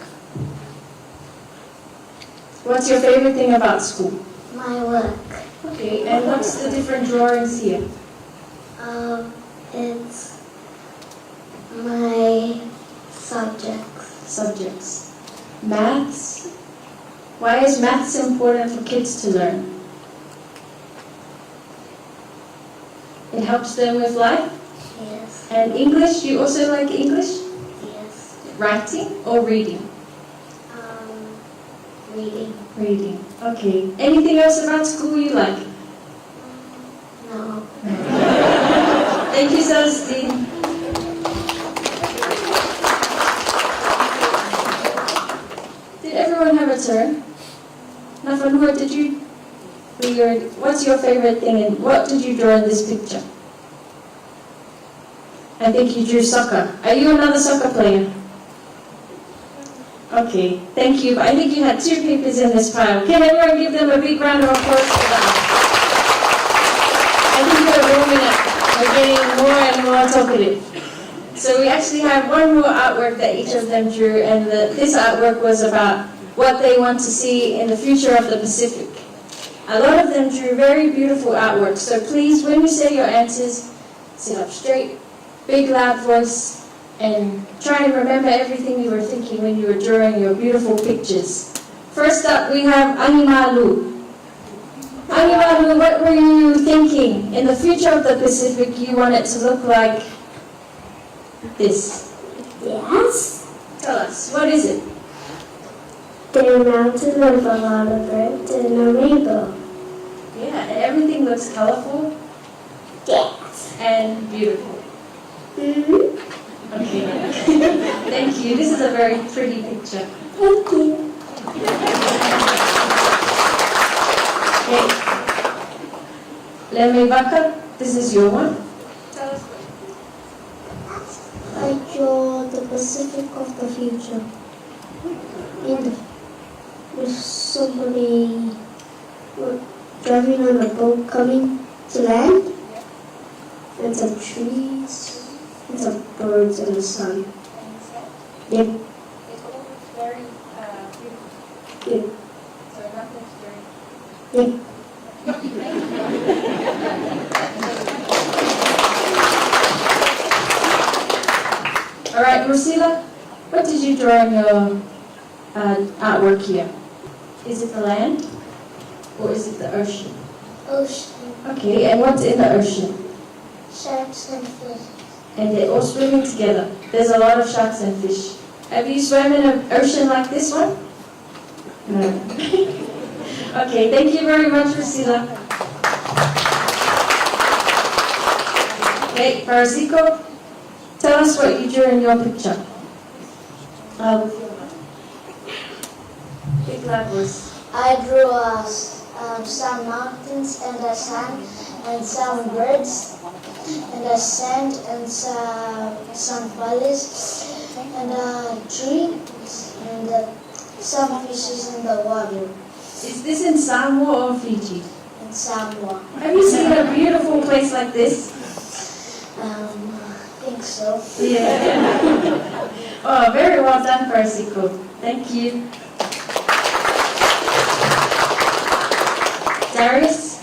What's your favorite thing about school? My work. Okay, and what's the different drawings here? It's my subjects. Subjects. Maths. Why is maths important for kids to learn? It helps them with life? Yes. And English, you also like English? Yes. Writing or reading? Reading. Reading. Okay. Anything else about school you like? No. Thank you, Celestine. Did everyone have a turn? Nafanua, did you? What's your favorite thing and what did you draw in this picture? I think you drew soccer. Are you another soccer player? Okay, thank you. But I think you had 2 papers in this pile. Can everyone give them a big round of applause for that? I think we're warming up. We're getting more and more talkative. So we actually have one more artwork that each of them drew, and this artwork was about what they want to see in the future of the Pacific. A lot of them drew very beautiful artwork, so please, when you say your answers, sit up straight, big loud voice, and try and remember everything you were thinking when you were drawing your beautiful pictures. First up, we have Animalu. Animalu, what were you thinking? In the future of the Pacific, you want it to look like this. Yes. Tell us, what is it? There are mountains with a lot of birds and a rainbow. Yeah, and everything looks colorful. Yes. And beautiful. Mm-hmm. Okay. Thank you. This is a very pretty picture. Thank you. Okay. Lemebaka, this is your one. Tell us what. I draw the Pacific of the future. And with somebody driving on a boat coming to land, and some trees, and some birds in the sun. Yep. It all looks very beautiful. Yep. So nothing's dirty. Yep. All right, Rusila, what did you draw in your artwork here? Is it the land or is it the ocean? Ocean. Okay, and what's in the ocean? Sharks and fish. And they're all swimming together. There's a lot of sharks and fish. Have you swam in an ocean like this one? No. Okay, thank you very much, Rusila. Okay, Parasiko, tell us what you drew in your picture. Big loud voice. I drew some mountains and a sun and some birds and a sand and some valleys and a tree and some fishes in the water. Is this in Samoa or Fiji? In Samoa. Have you seen a beautiful place like this? I think so. Yeah. Oh, very well done, Parasiko. Thank you. Darius,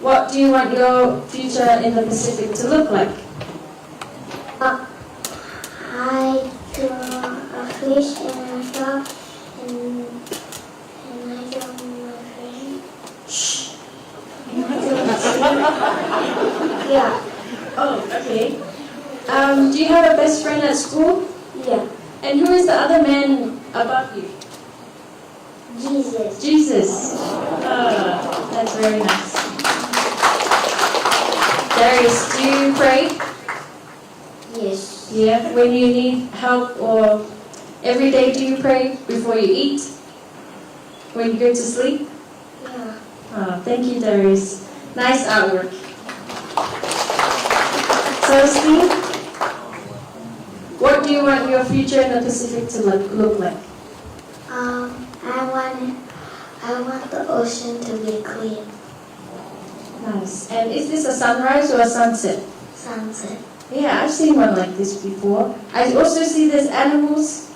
what do you want your future in the Pacific to look like? I draw a fish and a shark and I draw my friend. Shh. Yeah. Oh, okay. Um, do you have a best friend at school? Yeah. And who is the other man above you? Jesus. Jesus. Ah, that's very nice. Darius, do you pray? Yes. Yeah, when you need help or every day do you pray before you eat? When you go to sleep? Yeah. Ah, thank you, Darius. Nice artwork. So, Steve, what do you want your future in the Pacific to look, look like? Um, I want I want the ocean to be clean. Nice. And is this a sunrise or a sunset? Sunset. Yeah, I've seen one like this before. I also see there's animals.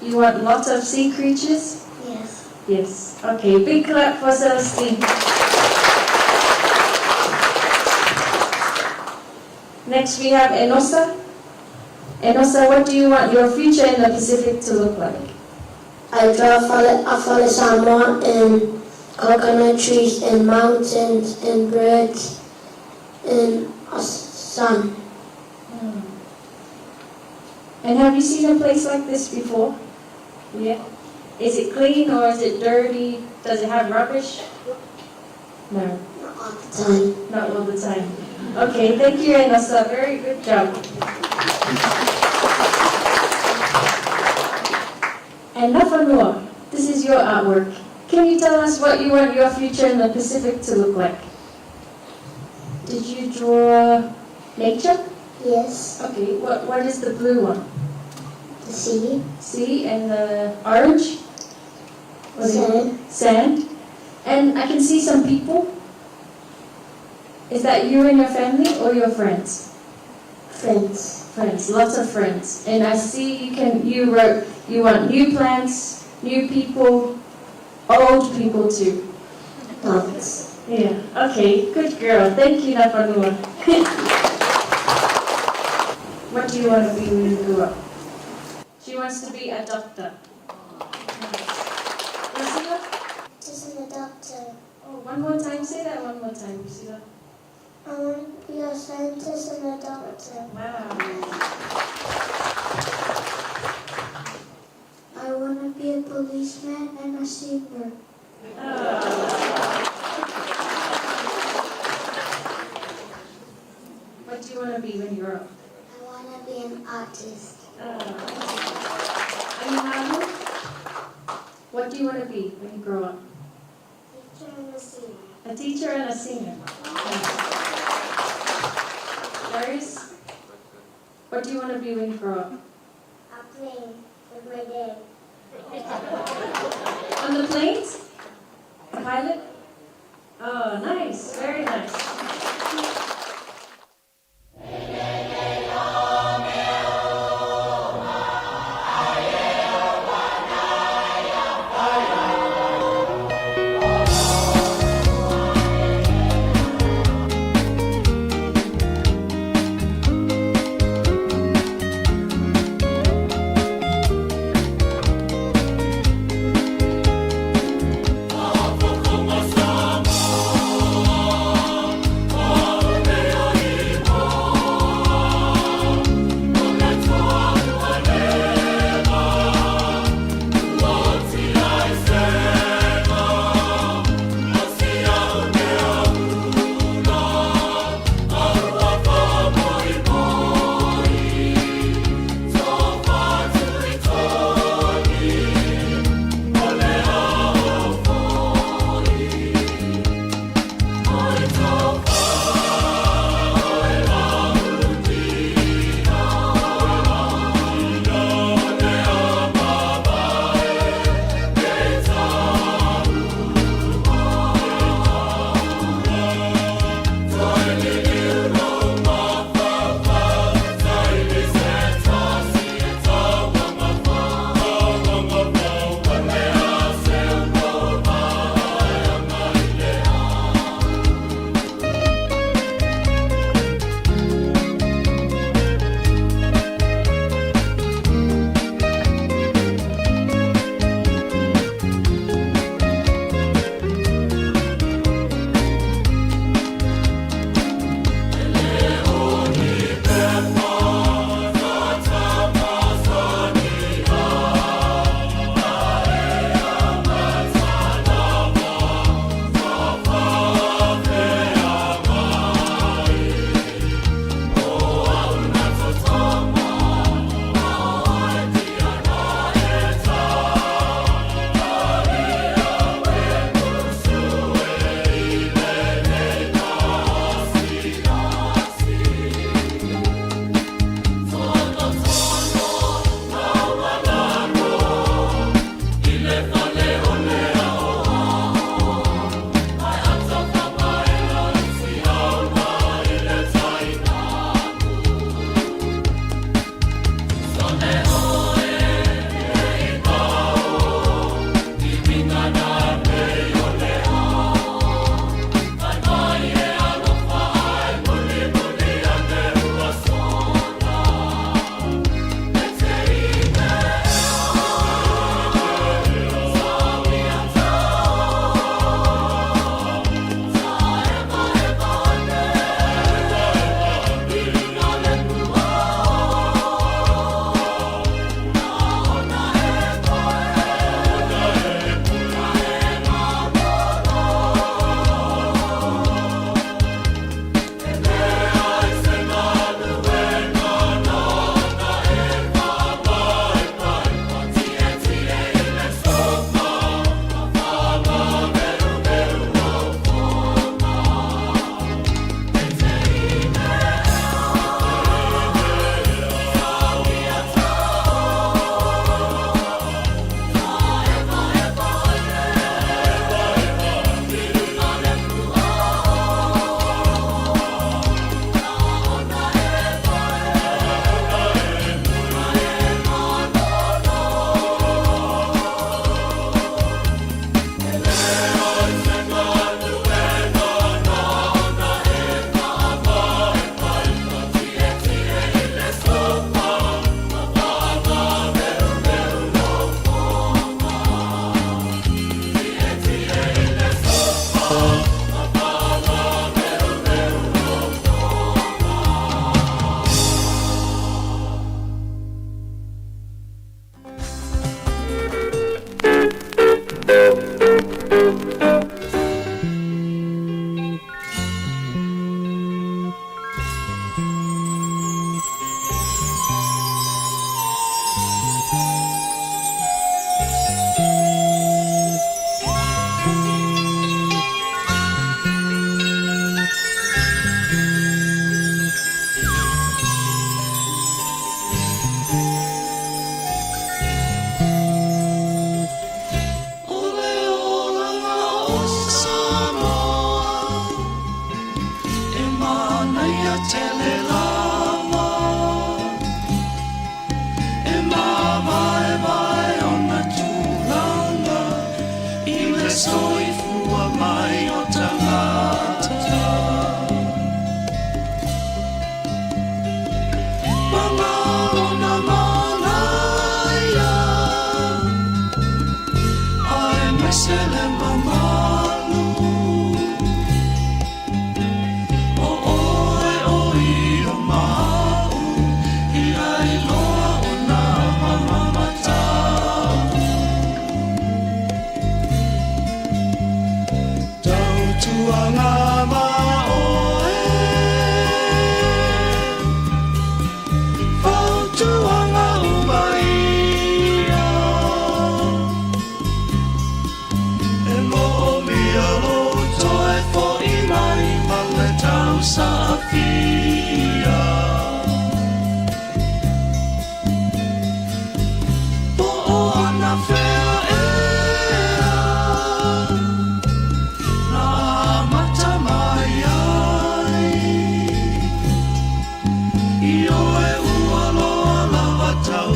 You want lots of sea creatures? Yes. Yes. Okay, big clap for Celestine. Next we have Enosa. Enosa, what do you want your future in the Pacific to look like? I draw a fale Samoa and coconut trees and mountains and birds and a sun. And have you seen a place like this before? Yeah. Is it clean or is it dirty? Does it have rubbish? No. Not all the time. Not all the time. Okay, thank you, Enosa. Very good job. And Nafanua, this is your artwork. Can you tell us what you want your future in the Pacific to look like? Did you draw nature? Yes. Okay, what, what is the blue one? The sea. Sea and the orange? What is it? Sand. Sand. And I can see some people. Is that you and your family or your friends? Friends. Friends, lots of friends. And I see you can you wrote you want new plants, new people, old people too. Dogs. Yeah. Okay, good girl. Thank you, Nafanua. what do you want to be when you grow up? She wants to be a doctor. Lucilla? Just a doctor. Oh, one more time. Say that one more time, Lucilla. I want to be a scientist and a doctor. Wow. I want to be a policeman and a singer. What do you want to be when you grow up? I want to be an artist. Ayumaru, what do you want to be when you grow up? Teacher and a singer. A teacher and a singer. Darius, what do you want to be when you grow up? A plane with my dad. On the planes? A pilot? Oh, nice. Very nice. Oh,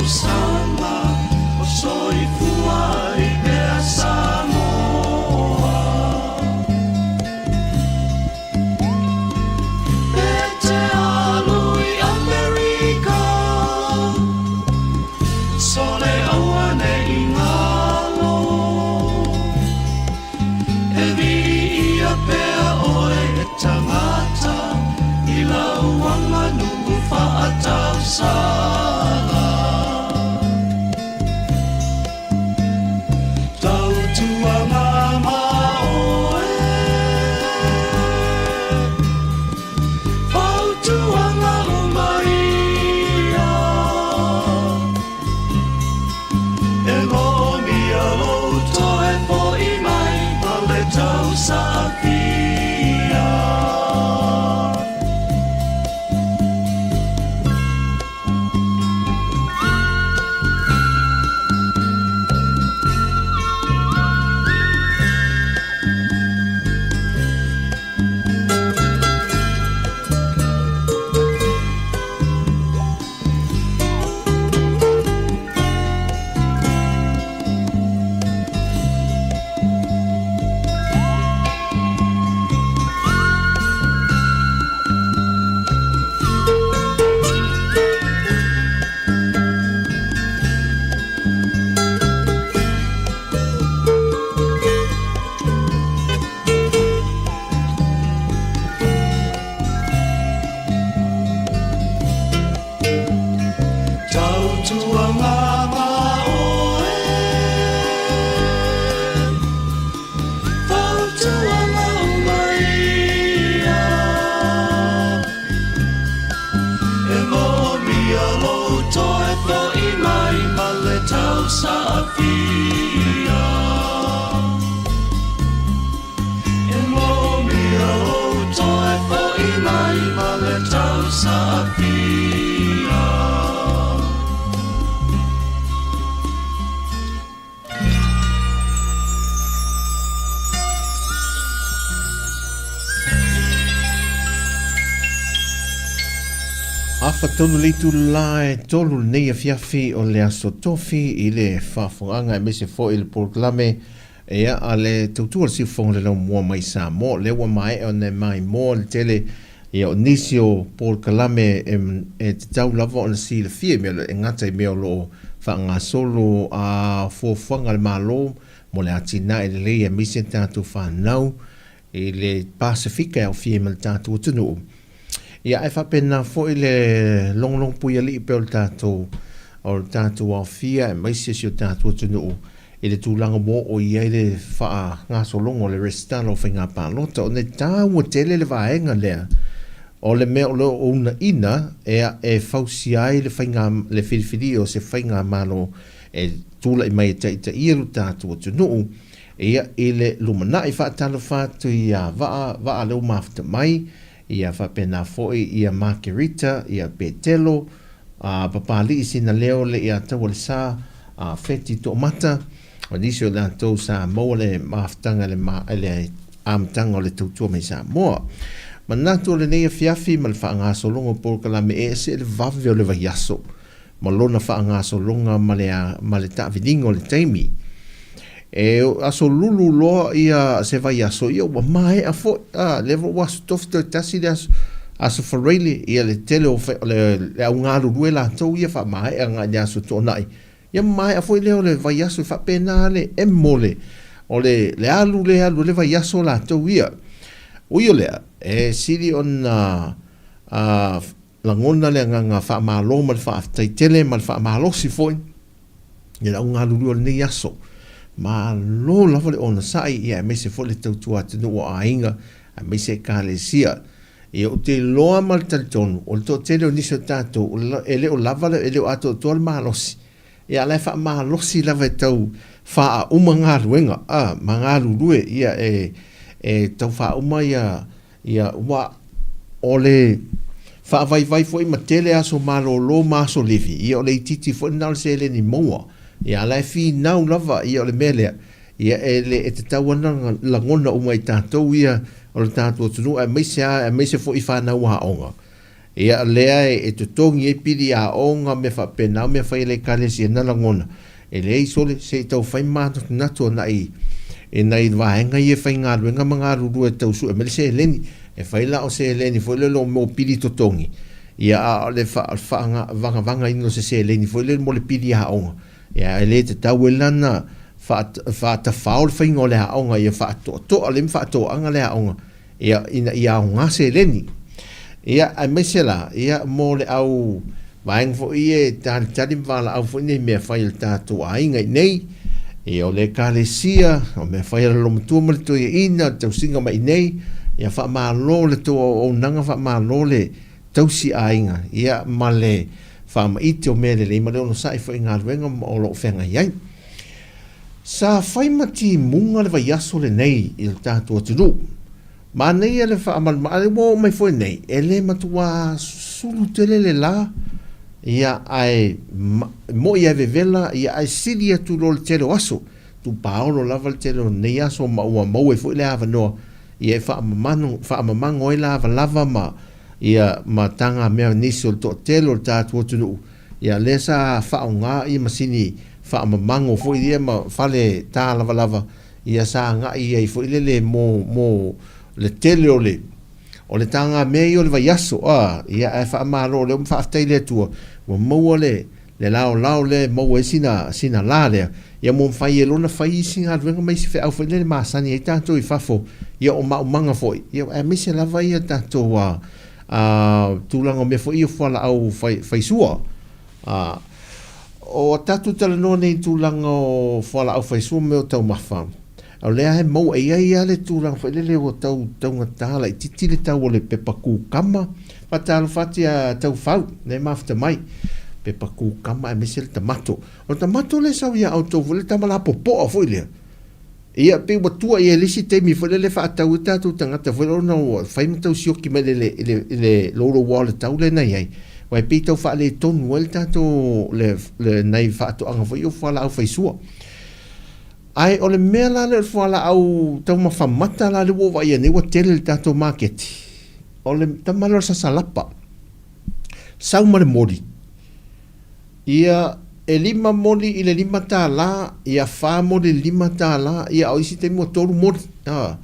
tausaga o soifua ai pea Samoa. E te alu i Amerika, Sole auane'i ngalo. E viia pea oe e tagata i lau aganuu faatausala. Tautua mama oe, fautuaga uma ia. E moomia lou toe fo'i mai ma le tausaafia. Tautua mama oe, fautuaga uma ia. E moomia lou toe fo'i mai ma le tausaafia. E moomia lou toe fo'i mai ma le tausaafia. Afa tonu le itula e tolu lenei afiafi o le Aso Tofi i le faafofogaaga aemaise foi le polokalame Ia, a le tautua o le siufofoga o le laumua mai Samoa, lea ua maea ona e maimoa le tele ia o nisi o polokalame e, e tatau lava ona silafia i mea e gata i mea o lo o faagasolo a fuafuaga a le Malo mo le atinae lelei aemaise tatou fanau i le Pasefika e aofia ai ma le tatou atunuu. Ia, ae faapena foi le logologo puialii pei o le tatou o le tatou aofia aemaise si o tatou atunuu i le tulaga ua oo i ai le faagasologa o le resitala o faiga palota, ona e taua tele le vaega lea o le mea o lo o uunaina e fausia ai le faiga le filifilia o se faigamalo e tulai mai e taitaia lo tatou atunuu ia i le lumanai. Faatalofa atu ia Vaa, Vaa lea ua mafuta mai, ia faapena foi ia Makerita, ia Petelo, a Papalii Sinaleo le ia Taualesa, a Feti Toomata, o nisi o latou sa maua le mafutaga i le i le amataga o le tautua mai Samoa. Manatu o lenei afiafi ma le faagasologa o polokalame e ese le vave o le vaiaso ma lona faagasologa ma le ma le taaviliga o le taimi. E aso lulu loa ia se vaiaso, ia ua maea foi, a, lea foi ua aso tofi toe tasi le aso, aso Faraile, ia le tele o le, le au galulue latou ia faamaea agai i le aso Toonai. Ia maea foi lea o le vaiaso e faapena le emo le, o le, le alu le alu le vaiaso latou ia. Ui o lea, e sili ona a, lagona le agaga faamalo ma le faafetai tele ma le faamalosi foi i le au galulue o lenei aso. Malo lava le onosai ia aemaise foi le tautua atunuu o aiga aemaise Ekalesia. Ia ou te iloa ma le talitonu o le toatele o nisi o tatou e le o lava e le o atoatoa le malosi. Ia a la e faamalosi lava e tau faauma galuega a ma galulue ia e tau faauma ia Ia, ua, o le faavaivai foi ma tele aso malolo ma aso livi, ia o le itiiti foi lena o le seleni maua. Ia, a la e finau lava, ia o le mea lea, ia e le, e tatau lava ona lagona uma e tatou ia o le tatou atunuu aemaise lava, aemaise foi i fanau aoga. Ia, lea e totogi ai pili aoga ma mea faapena, o mea fai a le Ekalesia na lagona, e leai sole, se i tau fai manatunatu anai i nai vaega ia e faigaluega ma galulue e tau sue mai le seleni. E fai la o seleni foi lele o mea o pili totogi, ia a o le faavagavagaina o se seleni foi lele mo le pili aoga, ia e le tatau ai la ona faatafao le faiga o le aoga ia faatoatoa lelei ma faatoaga le aoga ia, ina ia aoga seleni. Ia, aemaise la, ia, mo le au vaega foi ia e talitali ma valaau foi nei mea fai a le tatou aiga i nei, ia, o le Ekalesia, o mea fai a le Lomatua ma le Toeaina, le tausiga mai i nei, ia, faamalo le tou auaunaga, faamalo le tausi aiga, ia, ma le faamaite o mea lelei ma le onosai foi i galuega o lo o feagai ai. Sa fai ma timuga le vaiaso lenei i le tatou atunuu. Manaia le faamalumalu, ua oo mai foi nei, e le matuā sulu tele le la, ia, ae mo'i ae vevela, ia, ae sili atu loa le tele o aso. Tupaolo lava le tele o nei aso ma ua maua ai foi le avanoa, ia, e faamamanu, faamamago ai lavalava ma, ia, ma tagamea nisi o le toatele o le tatou atunuu, Ia lea sa faaaoga ia masini faamamago foi ia ma fale ta lavalava ia sa agai ai foi lele mo mo le tele o le o le tagamea ia o le vaiaso a ia ae faamalo lea ua faafetai i le Atua ua maua le le laolao lea e maua ai sina sina la lea ia mo mafai ai loa ona fai isi galuega ma isi feau foi lele masani ai tatou i fafo ia o maumaga foi ia aemaise lava ia tatou a A tulaga o mea foi ia o fualaau faisua. A o tatou talanoa nei i tulaga o fualaau faisua ma mea o taumafa, o lea e maua, e i ai lava le tulaga foi lele ua tau taugata laitiiti le tau o le pepa kukama. Faatalofa atu ia Taufau, lea e mafuta mai. Pepa kukama aemaise le tamato. O le tamato lea e sau ia outou foi le tama lapopoa foi lea. Ia, pei ua tua i ai le isi taimi foi lele e faatau ai tatou tagata foi lele ona ua fai ma tau sioki mai le, le, le louloua o le tau lea na i ai. Aua e pei e tau faaletonu ai le tatou, le, le, nai faatoaga foi ia o fualaau faisua. Ae o le mea la lea o le fualaau taumafa mata la lea ua ou vaaia nei ua tele i le tatou maketi, o le tama lea o le sasalapa, sau ma le moli. Ia, e lima moli i le $5, ia fa moli i le $5, ia a o isi taimi ua tolu moli. A,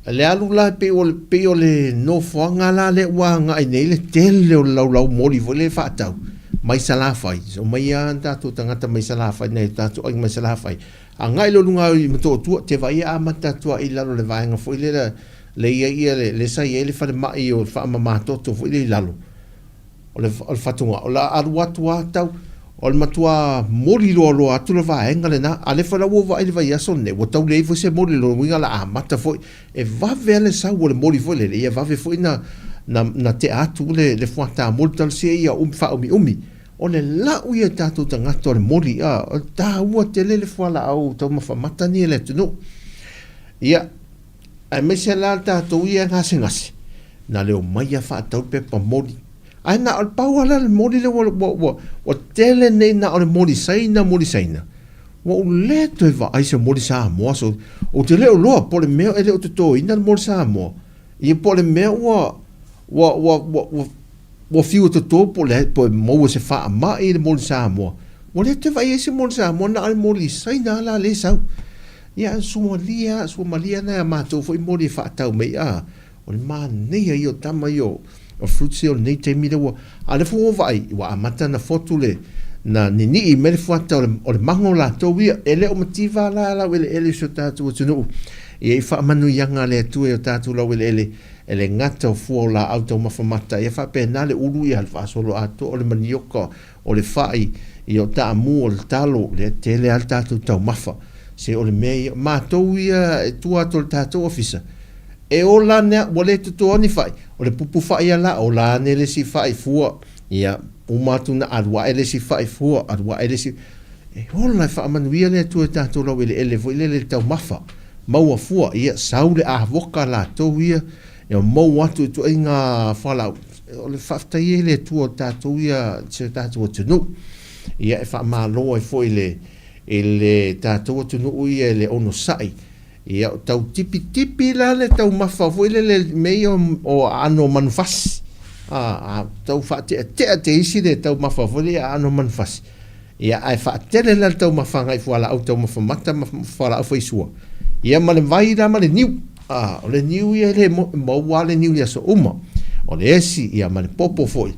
le alu la pei o le, pei o le nofoaga la lea ua agai nei le tele o le laulau moli foi lea e faatau mai Salafai. So mai lava tatou tagata mai Salafai, nai o tatou aiga mai Salafai, agai loa i luga i Motootua, te vaai e amata atu lava i lalo o le vaega foi lea le i ai ia le, lea sa i ai le falemai o le faamamatoto foi lea i lalo. O le, o le fatugao, o le a alu atu a tau, o le matua moli loaloa atu le vaega lena. A lea foi la ua ou vaai i le vaiaso lenei, ua tau leai foi se moli, lona uiga o le a amata foi. E vave lava le sau o le moli foi lele, ia vave foi na, na, na tea atu le, le fuata moli talosia ia umi faaumiumi. O le lau ia i tatou tagata o le moli, a, o le taua tele le fualaau taumafa mata nei a le atunuu. Ia, Aemaise la tatou ia e gasegase, na le omai a faatau le pepa moli. Ae na o le pau lava lea o le moli lea ua, ua, ua, ua tele nei na o le moli Saina, moli Saina. Ua ou le toe vaai se moli Samoa, so, ou te le o iloa po o le mea e le o totoina le moli Samoa, ia po o le mea ua, ua, ua, ua, ua, ua fiu e toto po o le, po e maua se faamai i le moli Samoa. Ua le toe vaai ai se moli Samoa, na o le moli Saina lava la lea e sau. Ia, sualia, suamalia nai a matou foi moli e faatau mai, a, o le manaia ia o tama ia o, o fruits ia o lenei taimi lea ua, a o lea foi ua vaai, ua amata ona fotu le, na ninii mai le fuata o le, o le mago latou ia. E le o mativa la laueleele o si o tatou atunuu, ia i faamanuiaga a le Atua i o tatou laueleele, e le gata o fua o laau taumafa mata, ia faapena le ulu ia, le faasoloatoa o le manioka, O le fai, ia o taamu, o le talo, lea tele lava le tatou taumafa. Se o le mea ia, matou ia e tua atu o le tatou ofisa, e ola ane a, ua le toto ni fai, o le pupu fai a la, ola ane le isi fai fua, ia, uma atu na alu ae le isi fai fua, alu ae le isi, e ola e faamanuia le Atua i tatou laueleele foi lele i le taumafa, maua fua, ia, sau le avoka latou ia, Ia maua atu ituaiga fualaau, o le faafetai ai le Atua o tatou ia, si o tatou atunuu. Ia e faamalo ai foi le, i le tatou atunuu ia i le onosai. Ia o tau tipitipi la le taumafa foi lele mea ia o aano o manufasi. A tau faateatea te isi le taumafa foi lea aano manufasi. Ia, ae faatele la le taumafa agai fualaau taumafa mata ma fualaau faisua. Ia ma le vai la ma le niu. A, o le niu ia e le maua lava le niu i aso uma. O le esi, ia ma le popo foi.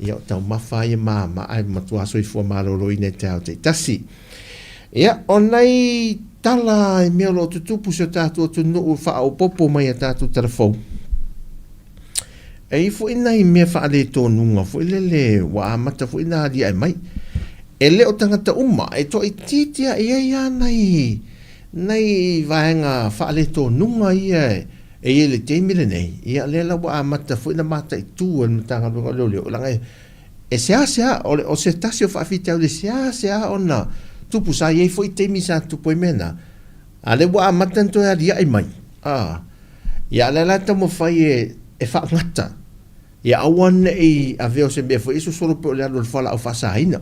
Ia o taumafa ia mama ae matua soifua maloloina i taeao taitasi. Ia, o nai tala i mea o lo o tutupu i si o tatou atunuu e faaopoopo mai i a tatou talafou. E i ai foi nai mea faaletonuga foi lele ua amata foi ona aliae mai. E le o tagata uma e toaitiiti lava, e i ai lava nai, nai vaega faaletonuga ia e i ai i le taimi lenei. Ia lea la ua amata foi ona mataitu e le Matagaluega o Leoleo, leaga e, e seasea, o, le, o se tasi o faafitauli e seasea ona tupu. Sa i ai foi taimi sa tupu ai mea na, a o lea ua amata ona toe aliae mai. A. Ia a o lea la e taumafai e, e faagata, ia aua ne i avea o se mea foi e sosolo pei o le alu o le fualaau faasaina.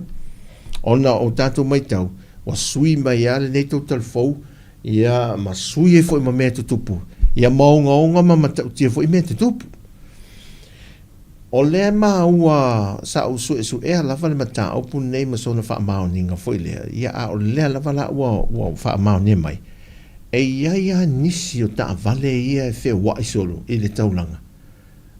Ona o tatou matau, ua sui mai lava lenei tautala fou, ia ma sui ai foi ma mea tutupu, ia ma ogaoga ma matautia foi mea tutupu. O lea e maua sa ou suesuea lava le mataupu lenei ma sona faamaoniga foi lea, ia a o lea lava la ua, ua faamaonia mai, E i ai lava nisi o taavale ia e feoai solo i le taulaga,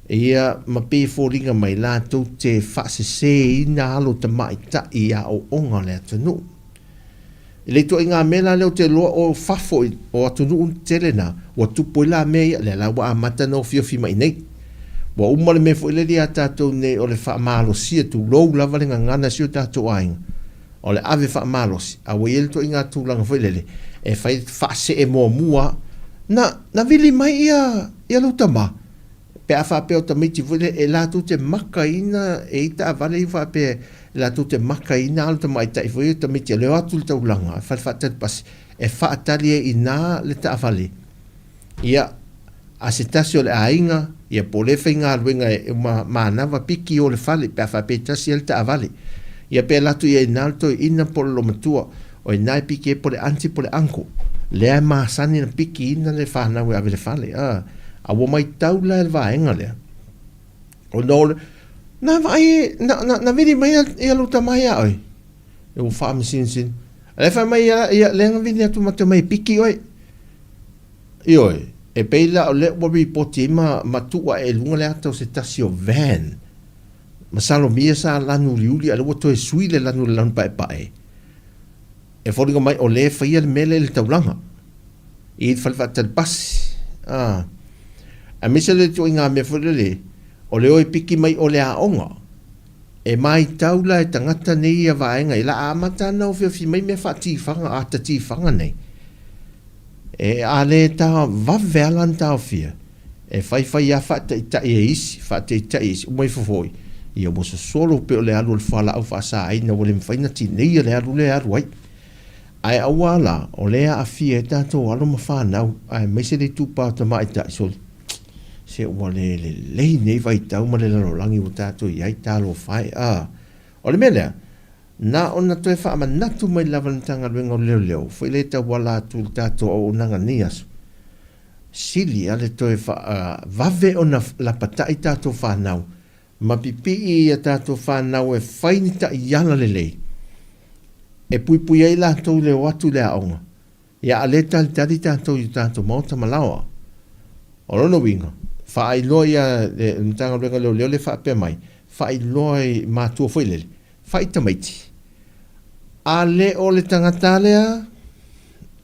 ia ma pei e foliga mai latou te faaseseina alo tamaitai i aoaoga o le atunuu. I le ituaiga mea la lea ou te iloa o fafo o atunuu tele na, ua tupu ai la mea ia, lea la ua amata ona ofiofi mai i inei. Ua uma le mea foi lele ia tatou nei o le faamalosia, tulou lava le gagana a si o tatou aiga, O le ave faamalosi, a ua i ai le ituaiga tulaga foi lele, e fai faasee muamua, na, na vili mai ia, ia lou tama, pe a faapea o tamaiti foi lele, e latou te makaina, e i ai taavale ia faapea, e latou te makaina alo tamaitai foi ia tamaiti e leo atu i le taulaga, fale faatali pasi, e faatali ai i ina le taavale. Ia, a se tasi o le aiga, ia po o lea faigaluega e uma manava piki o le fale pe a faapea e tasi ai le taavale. Ia pe alu atu i ai ina le toeaina po o le olomatua, o ina e piki ai po o le aunty po o le uncle. Lea e masani ona pikiina le fanau e ave i le fale. A, a ua maitau la e le vaega lea, ona o le, na vaai e, na, na, na vili mai ia lou tama ia oe. E ua faamasinosino. A lea fai mai ia, ia lea na vili atu ma te omai e piki oe. Ioe, e pei la o lea ua ripoti ai ma, ma tuu ae i luga le ata o se tasi o van. Masalo mia sa lanu uliuli a lea ua toe sui le lanu i le lanu paepae. E foliga mai o lea e faia le mea lea i le taulaga, i le fale faatali pasi. A, aemaise le ituaiga mea foi lele, o le o e piki mai o le aoga. E maitau la e tagata nei ia vaega ia, la a amata ona ofiofi mai mea faatifaga, ata tifaga nei. E a le ta vave a lana taofia, e faifai a faataitai e isi, faataitai e isi, uma ifo foi, ia ua sosolo pei o le alu o le fualaau faasaina ua le mafai ona tineia le alu lea e alu ai. Ae aua la, o lea e aafia ai tatou alo ma fanau, aemaise le itupa o tamaitai, sole, se ua le lelei nei vaitau ma le lalolagi ua tatou i ai, talofa e, a. O le mea lea, Na ona toe faamanatu mai lava le Matagaluega o Leoleo foi lea e tauala atu i le tatou auaunaga nei aso, sili a le toe vave ona lapatai tatou fanau ma pipii a tatou fanau e fai ni taiala lelei e puipui ai latou i le o atu i le aoga. Ia a le talitali tatou i o tatou maota ma laoa. O lona uiga, faailoa ia le Matagaluega o Leoleo lea faapea mai, faailoa i matua foi lele, fai tamaiti. A le o le tagata lea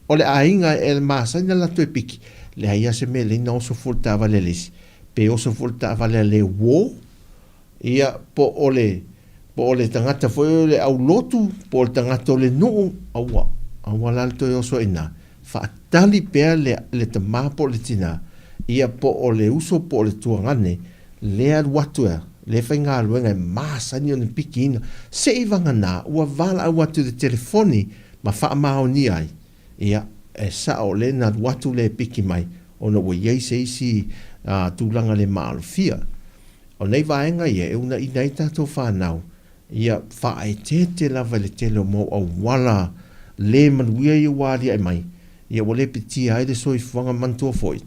o le aiga e masani ona latou e piki, leai lava se mea e lelei ona oso fua le taavale a le isi, pe oso fua le taavale a le uo, Ia, po o le, po o le tagata foi o le aulotu, po o le tagata o le nuu, aua, aua la le toe oso ai i ina. Faatali pea le, le tama po o le tina, ia, po o le uso po o le tuagane, lea alu atu ea, lea faigaluega e masani ona pikiina, seivagana ua valaau atu i le telefoni ma faamaonia ai, ia, e sao lea na alu atu lea e piki mai, ona ua i ai se isi tulaga le maalofia. O nei vaega ia e unaina ai tatou fanau, ia faaeteete lava i le tele o mau auala le manuia ia ua aliae mai, ia ua le pitia ai le soifuaga manatua foi,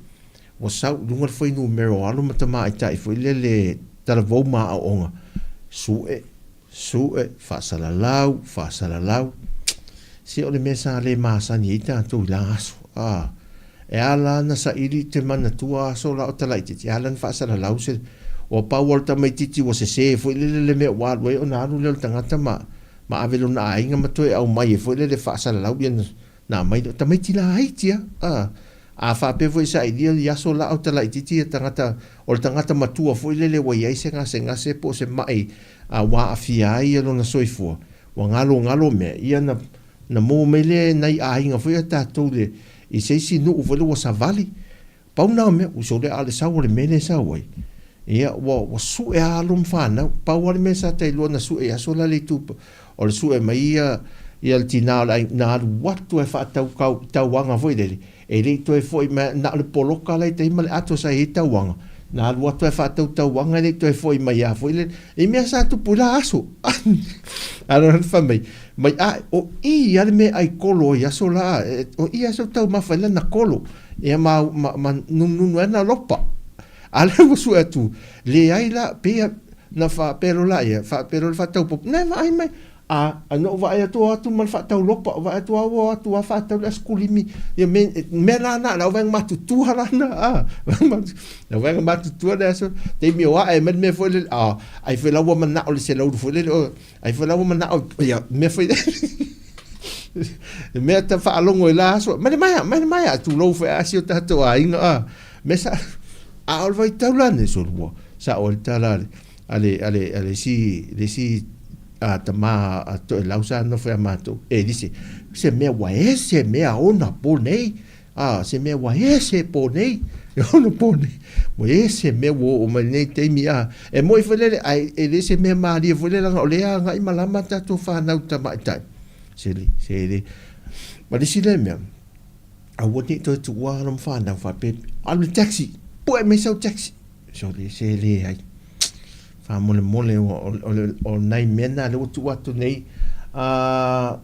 ua sau i luga le fuainumera o alo ma tamaitai foi lele Talavou ma aoaoga, suʻe, suʻe, faasalalau, faasalalau. Se o le mea sa le masani ai tatou i la aso. A, e ala ana saili i te manatua aso la o talaititi, e ala ana faasalalau se, ua pau o le tamaititi ua sese foi lele le mea ua alu ai ona alu lea o le tagata ma, ma ave lona aiga ma toe aumai ai foi lele faasalalau ia na aumai lea. O tamaiti laiti a, a, a faapea foi e sailia i aso la o talaititi ia tagata, o le tagata matua foi lele ua i ai se gasegase po o se maʻi a ua aafia ai ia lona soifua, ua galogalo mea, ia na, na maua mai lea e nai aiga foi a tatou le, i se isi nuu foi lea ua savali. Pau na o mea, ua sole a o le sau o le mea lea e sau ai, ia, ua, ua sue lava alo ma fanau. Pau lava le mea sa tailua na sue i aso la le itu, o le sue mai ia, ia le tinā o le aiga, na alu atu e faatau kau, tauaga foi lele, E le i toe foi mai, na o le poloka la i tai ma le ato sa i ai tauaga, na alu atu ai faatau tauaga e le i toe foi mai a foi le, i mea sa tupu i la aso. A lona fai mai, mai a, o i a le mea ai kolo i aso la, o i aso taumafa i lana kolo, ia ma, ma, ma nunununu ai na lopa. A lea ua sue atu, leai la, pei na faapea loa la ia, faapea loa le faatau popo, na e vaai mai, A, a na ou vaai atu o atu ma le faataulopa, vaai atu lava ua o atu lava faatau le asikulimi, ia me, mea la na, lau vaega matutua la na, a, lau vaega matutua le aso, taimi o ae mai le mea foi lele, a, ai foi la ua manao le selauru foi lele, o, ai foi la ua manao, ia, mea foi lele, le mea ta faalogo i la aso, mai le maea, mai le maea, tulou foi a si o tatou aiga, a, mea sa, a o le vaitau la nei, solua, sa o le tala a le, a le, a le, a le isi, le isi a tama a Toelau sa nofo ia matou, e lise, se mea ua ese mea ona po nei, a, se mea ua ese po nei, e ona po nei, ua ese mea ua oo mai lenei taimi, a, e moi foi lele, ae e le se mea malie foi lele, leaga o lea e agai malama tatou fanau tamaitai, se le, se le, ma le isi lea mea, aua ne i toe tuua alo ma fanau faapea, alu i le taxi, pue mai sau taxi, Sole, se leai. Faamolemole, o nai mea na lea ua tuu atu nei. Uh,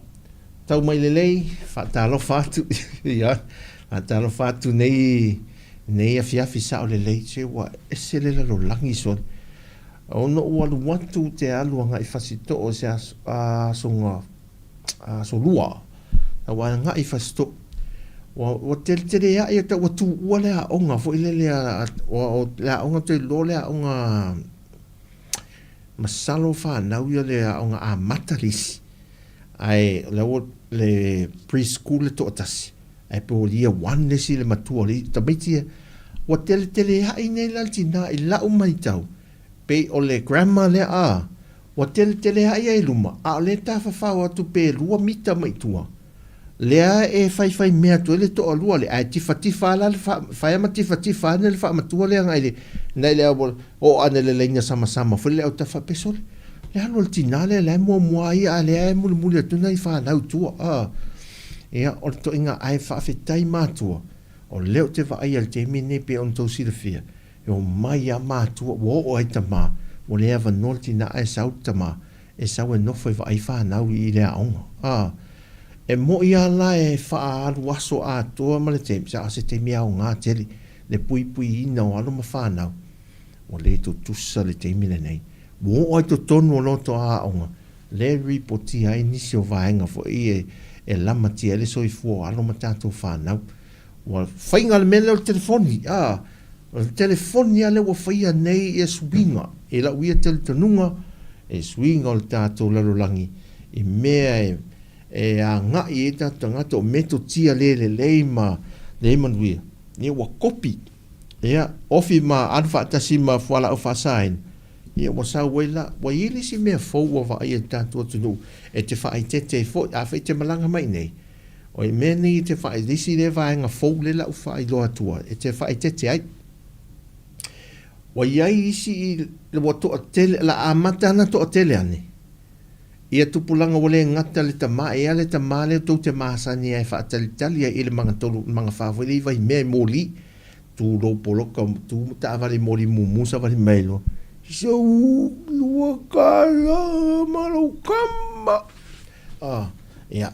tau mai lelei, faatalofa atu. Ia, faatalofa atu nei, nei afiafi sao lelei. Se ua ese le lalolagi sole. Ona ou alu atu te alu agai Fasitoo se aso, asoga Asolua, ua agai i Fasitoo. Ua, ua teletele aʻe ia ua tuua le aoga foi lele a, ua, o le aoga toe iloa le aoga masalo fanau ia le aoga amata le isi. Ae o la ua le pre-school le toatasi, ae pe ua year one le isi le matua o le isi tamaiti ia. Ua teletele aʻe nei la le tina i lau matau, pei o le grammar lea a, Ua teletele aʻe ia i luma, a o lea e tafafao atu pe lua mita mai tua. Lea e faifai mea atu ai le toalua lea, ae tifatifa a la le faa, fai a ma tifatifa ane le faamatua lea agai le, nai le au, oo ane le laina samasama foi le autafa pe sole. Le alu a le tinā lea, la e muamua a ia, a lea e mulimuli atu nai fanau i tua. A, ia, o le toaiga, ae faafetai matua, o lea ou te vaaia i le taimi lenei pei ona tou silafia, E omai a matua, ua oo ai tama, ua le avanoa le tina ae sau le tama, e sau e nofo e vaai fanau i le aoga. A, e moi a la e faaalu aso atoa ma le taimi, sa o se taimi aoga tele, le puipuiina o alo ma fanau, ua le tutusa le taimi lenei. Ua oo ai totonu o loto a aoga, lea e ripotia ai nisi o vaega foi e, e lamatia ai le soifua o alo ma tatou fanau. Ua faiga le mea lea o le telefoni, a, o le telefoni lava lea ua faia nei ia suiga i lau ia talitonuga, e suiga o le tatou lalolagi i mea e, e agai ai tatou tagata, o metotia le lelei ma le manuia, ia ua kopi, ia, ofi ma alu faatasi ma fualaau faasaina, ia ua sau ai la, ua i ai le isi mea fou ua vaaia i le tatou atunuu e te faaeteete ai foi, afai e te malaga mai i inei, O i mea nei e te whae, le isi lea vaega fou lea lau faailoa atua, e te faaeteete ai. Ua i ai isi i, ua toatele, la amata ana toatele ane, ia tupulaga ua le gata le tama, e a le tama lea tou te masani ai e faatalitali ai i le magatolu, le magawhā foi lea i Vaimea i moli, tu lou poloka, tu taavale i moli mumu savali mai loa, Sau lua kala ma lou kama. Ah, ia,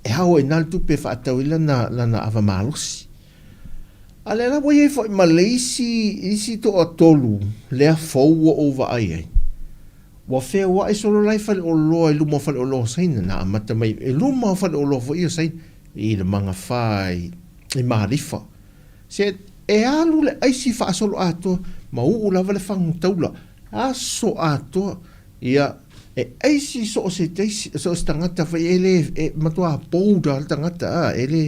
e hao ai nā le tupe e faatau ai lana, lana ava malosi. A lea la ua i ai foi ma le isi, isi toatolu lea fou ua ou vaai ai, ua feoai solo la i faleoloa i luma o faleoloa o Saina, na amata mai i luma o faleoloa foi ia o Saina, i le magafa i, i Malifa. Se e alu le aisi faasolo atoa ma uu lava le fagu taula, aso atoa, ia, e aisi so o se taisi, so o se tagata foi e le, e matua bold lava le tagata, a, e le,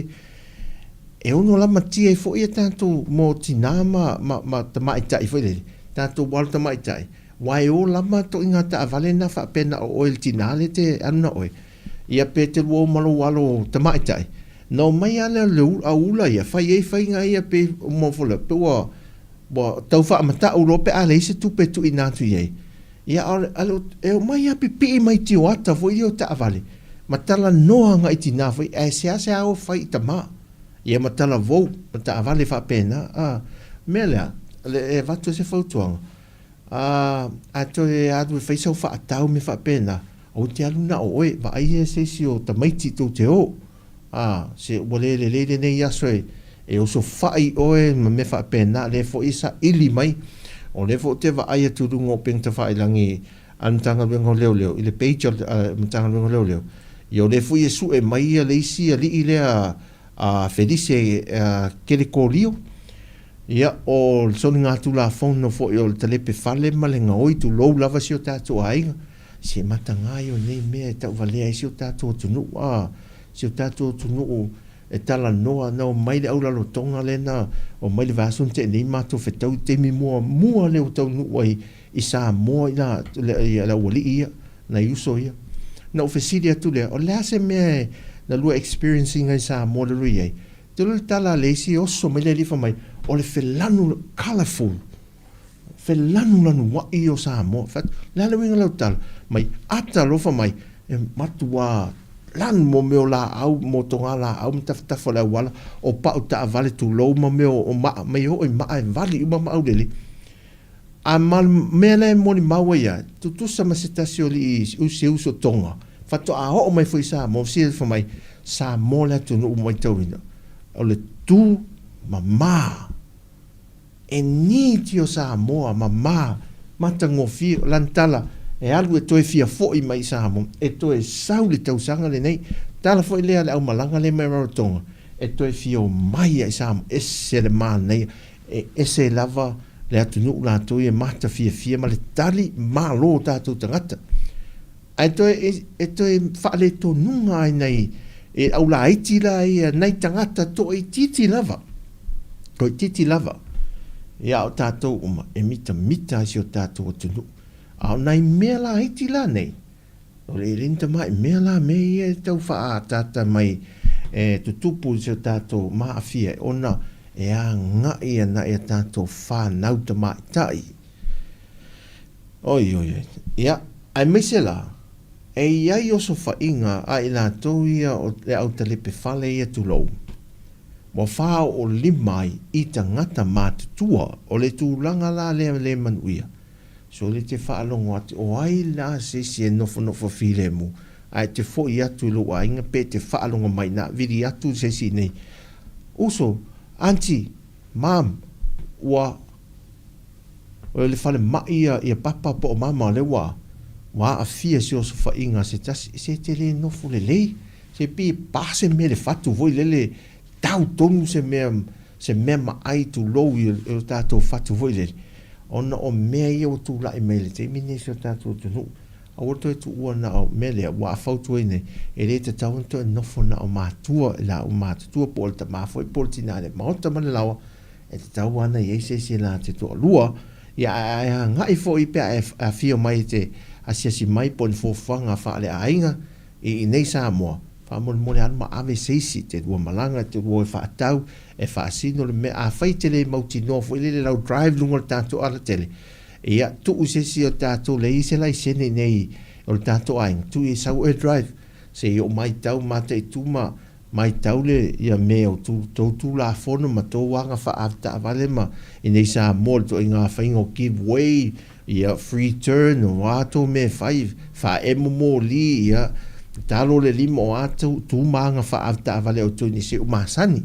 E ono lamatia ai foi a tatou mo tinā ma, ma, ma tamaitai foi lele, tatou alo tamaitai, wa e o lama toʻiga taavale na faapea na o oe le tinā le te alu na oe, ia pe te lua o ma lou alo tamaitai, na omai a lea le au ula ia, fai ai faiga ia pe mo fola, pe ua, ua tau faamatau loa pe a leai se tupe e tuuina atu i ai. Ia a o, a le, e omai a pipii mai tioata foi ia o taavale, ma talanoa agai tinā foi, ae seasea o fai i tamā. Ia ma talavou, ma taavale faapena, a, mea lea, le, e avatu ai se fautuaga, a, a toe alu e fai sau faatau mea faapena, aua e te alu na o oe, vaai ia se isi o tamaiti tou te o. A, se ua le lelei lenei aso e, e osofai oe ma mea faapena, lea foi e saili mai. O lea foi ou te vaai atu i luga o upega tafailagi a le Matagaluega o Leoleo, i le page a le Matagaluega o Leoleo, ia o lea foi e sue mai ia le isi alii lea a Felise Kelekolio, ia o le soligatulafono foi o le talepe fale ma le gaoi, tulou lava si o tatou aiga. Se mataga ia o nei mea e tauvalea ai si o tatou atunuu, a, si o tatou atunuu e talanoa, na omai le aulalotoga lea na omai le vaiaso na tea nei matou fetau i le taimi muamua lea ua taunuu ai i Samoa i la, le aualii ia, nai uso ia. Na ou fesili atu lea, o le a se mea na lua experience ina i Samoa lea lua i ai? Te iloa le tala a le isi e oso mai le alii fai mai, o le felanu, colourful. Felanulanuai o Samoa. Fai atu, le a le uiga o lau tala? Mai ata alofa mai, e matuā lanu mo mea o laau, mo togā laau ma tafatafa o le auala, o pau taavale tulou ma mea o maa, mai oo i maa e vali uma ma aulele. A ma le mea la e molimau ai ia, tutusa ma se tasi o alii se uso Tonga, faatoa oo mai foi i Samoa, fesili fai mai, Samoa le atunuu matauina, o le tu mamā. E niti o Samoa mama matagofie o lana tala e alu e toe fia foi mai i Samoa e toe sau le tausaga lenei tala foi lea le aumalaga lea mai Rarotonga e toe fia omai ai Samoa ese le manaia e ese lava le atunuu latou ia matafiafia ma le tali malo o tatou tagata. Ae toe, e toe faaletonuga ai nai e au laiti la ia, nai tagata toaitiiti lava, toaitiiti lava, ia a o tatou uma e mitamita ai si o tatou atunuu. A o nai mea laiti la nei, o le e le ni tamai mea la mea ia e tau faaataata mai e tutupu i si o tatou maafia ona e agai ana i a tatou fanau tamaitai. Oi, oi, oi. Ia, aemaise la, e i ai osofaiga a i latou ia o le autalepe fale ia tulou, ua faaoolima ai i tagata matutua o le tulaga la lea le manuia. Sole te faalogo atu o ai la se isi e nofonofo filemu, ae te foi atu i lou aiga pe te faalogo mai na vili atu se isi nei, Uso, aunty, mom, ua. O le falemai ia, ia papa po o mama o lea ua, ua aafia si osofaiga a se tasi, se te le nofo lelei, se pei e pa se mea i le fatu foi lele, tau tonu se mea, se mea maai tulou i o tatou fatu foi lele, ona o mea ia ua tulai mai i le taimi lenei i si o tatou atunuu. Aua le toe tuua na o mea lea ua fautuaina nei, e le tatau ona toe nofo na o matua i laua matutua po o le tama foi po o le tina i le maota ma le laoa, E tatau lava ona i ai se isi e na te toalua, ia ae agai foi pe a e afio mai e te asiasi mai po o ni fuafuaga faaleaiga i inei Samoa, faamolemole alu ma ave se isi te lua malaga, te lua o e faatau, e faasino le mea. Afai e te le mautinoa foi lele lau drive luga o le tatou alatele, ia tuu i se isi o tatou leai se laisene i inei o le tatou aiga, tuu i e sau oe e drive se i oo matau mataitu ma Matau le ia mea o tu tou tulafono ma tou aga faaavetaavale ma inei Samoa le toaiga faiga o give way ia free turn o a tou mea e fai faaemo moli ia talo le lima o a tou tu ma aga faaavetaavale a outou i nisi o masani.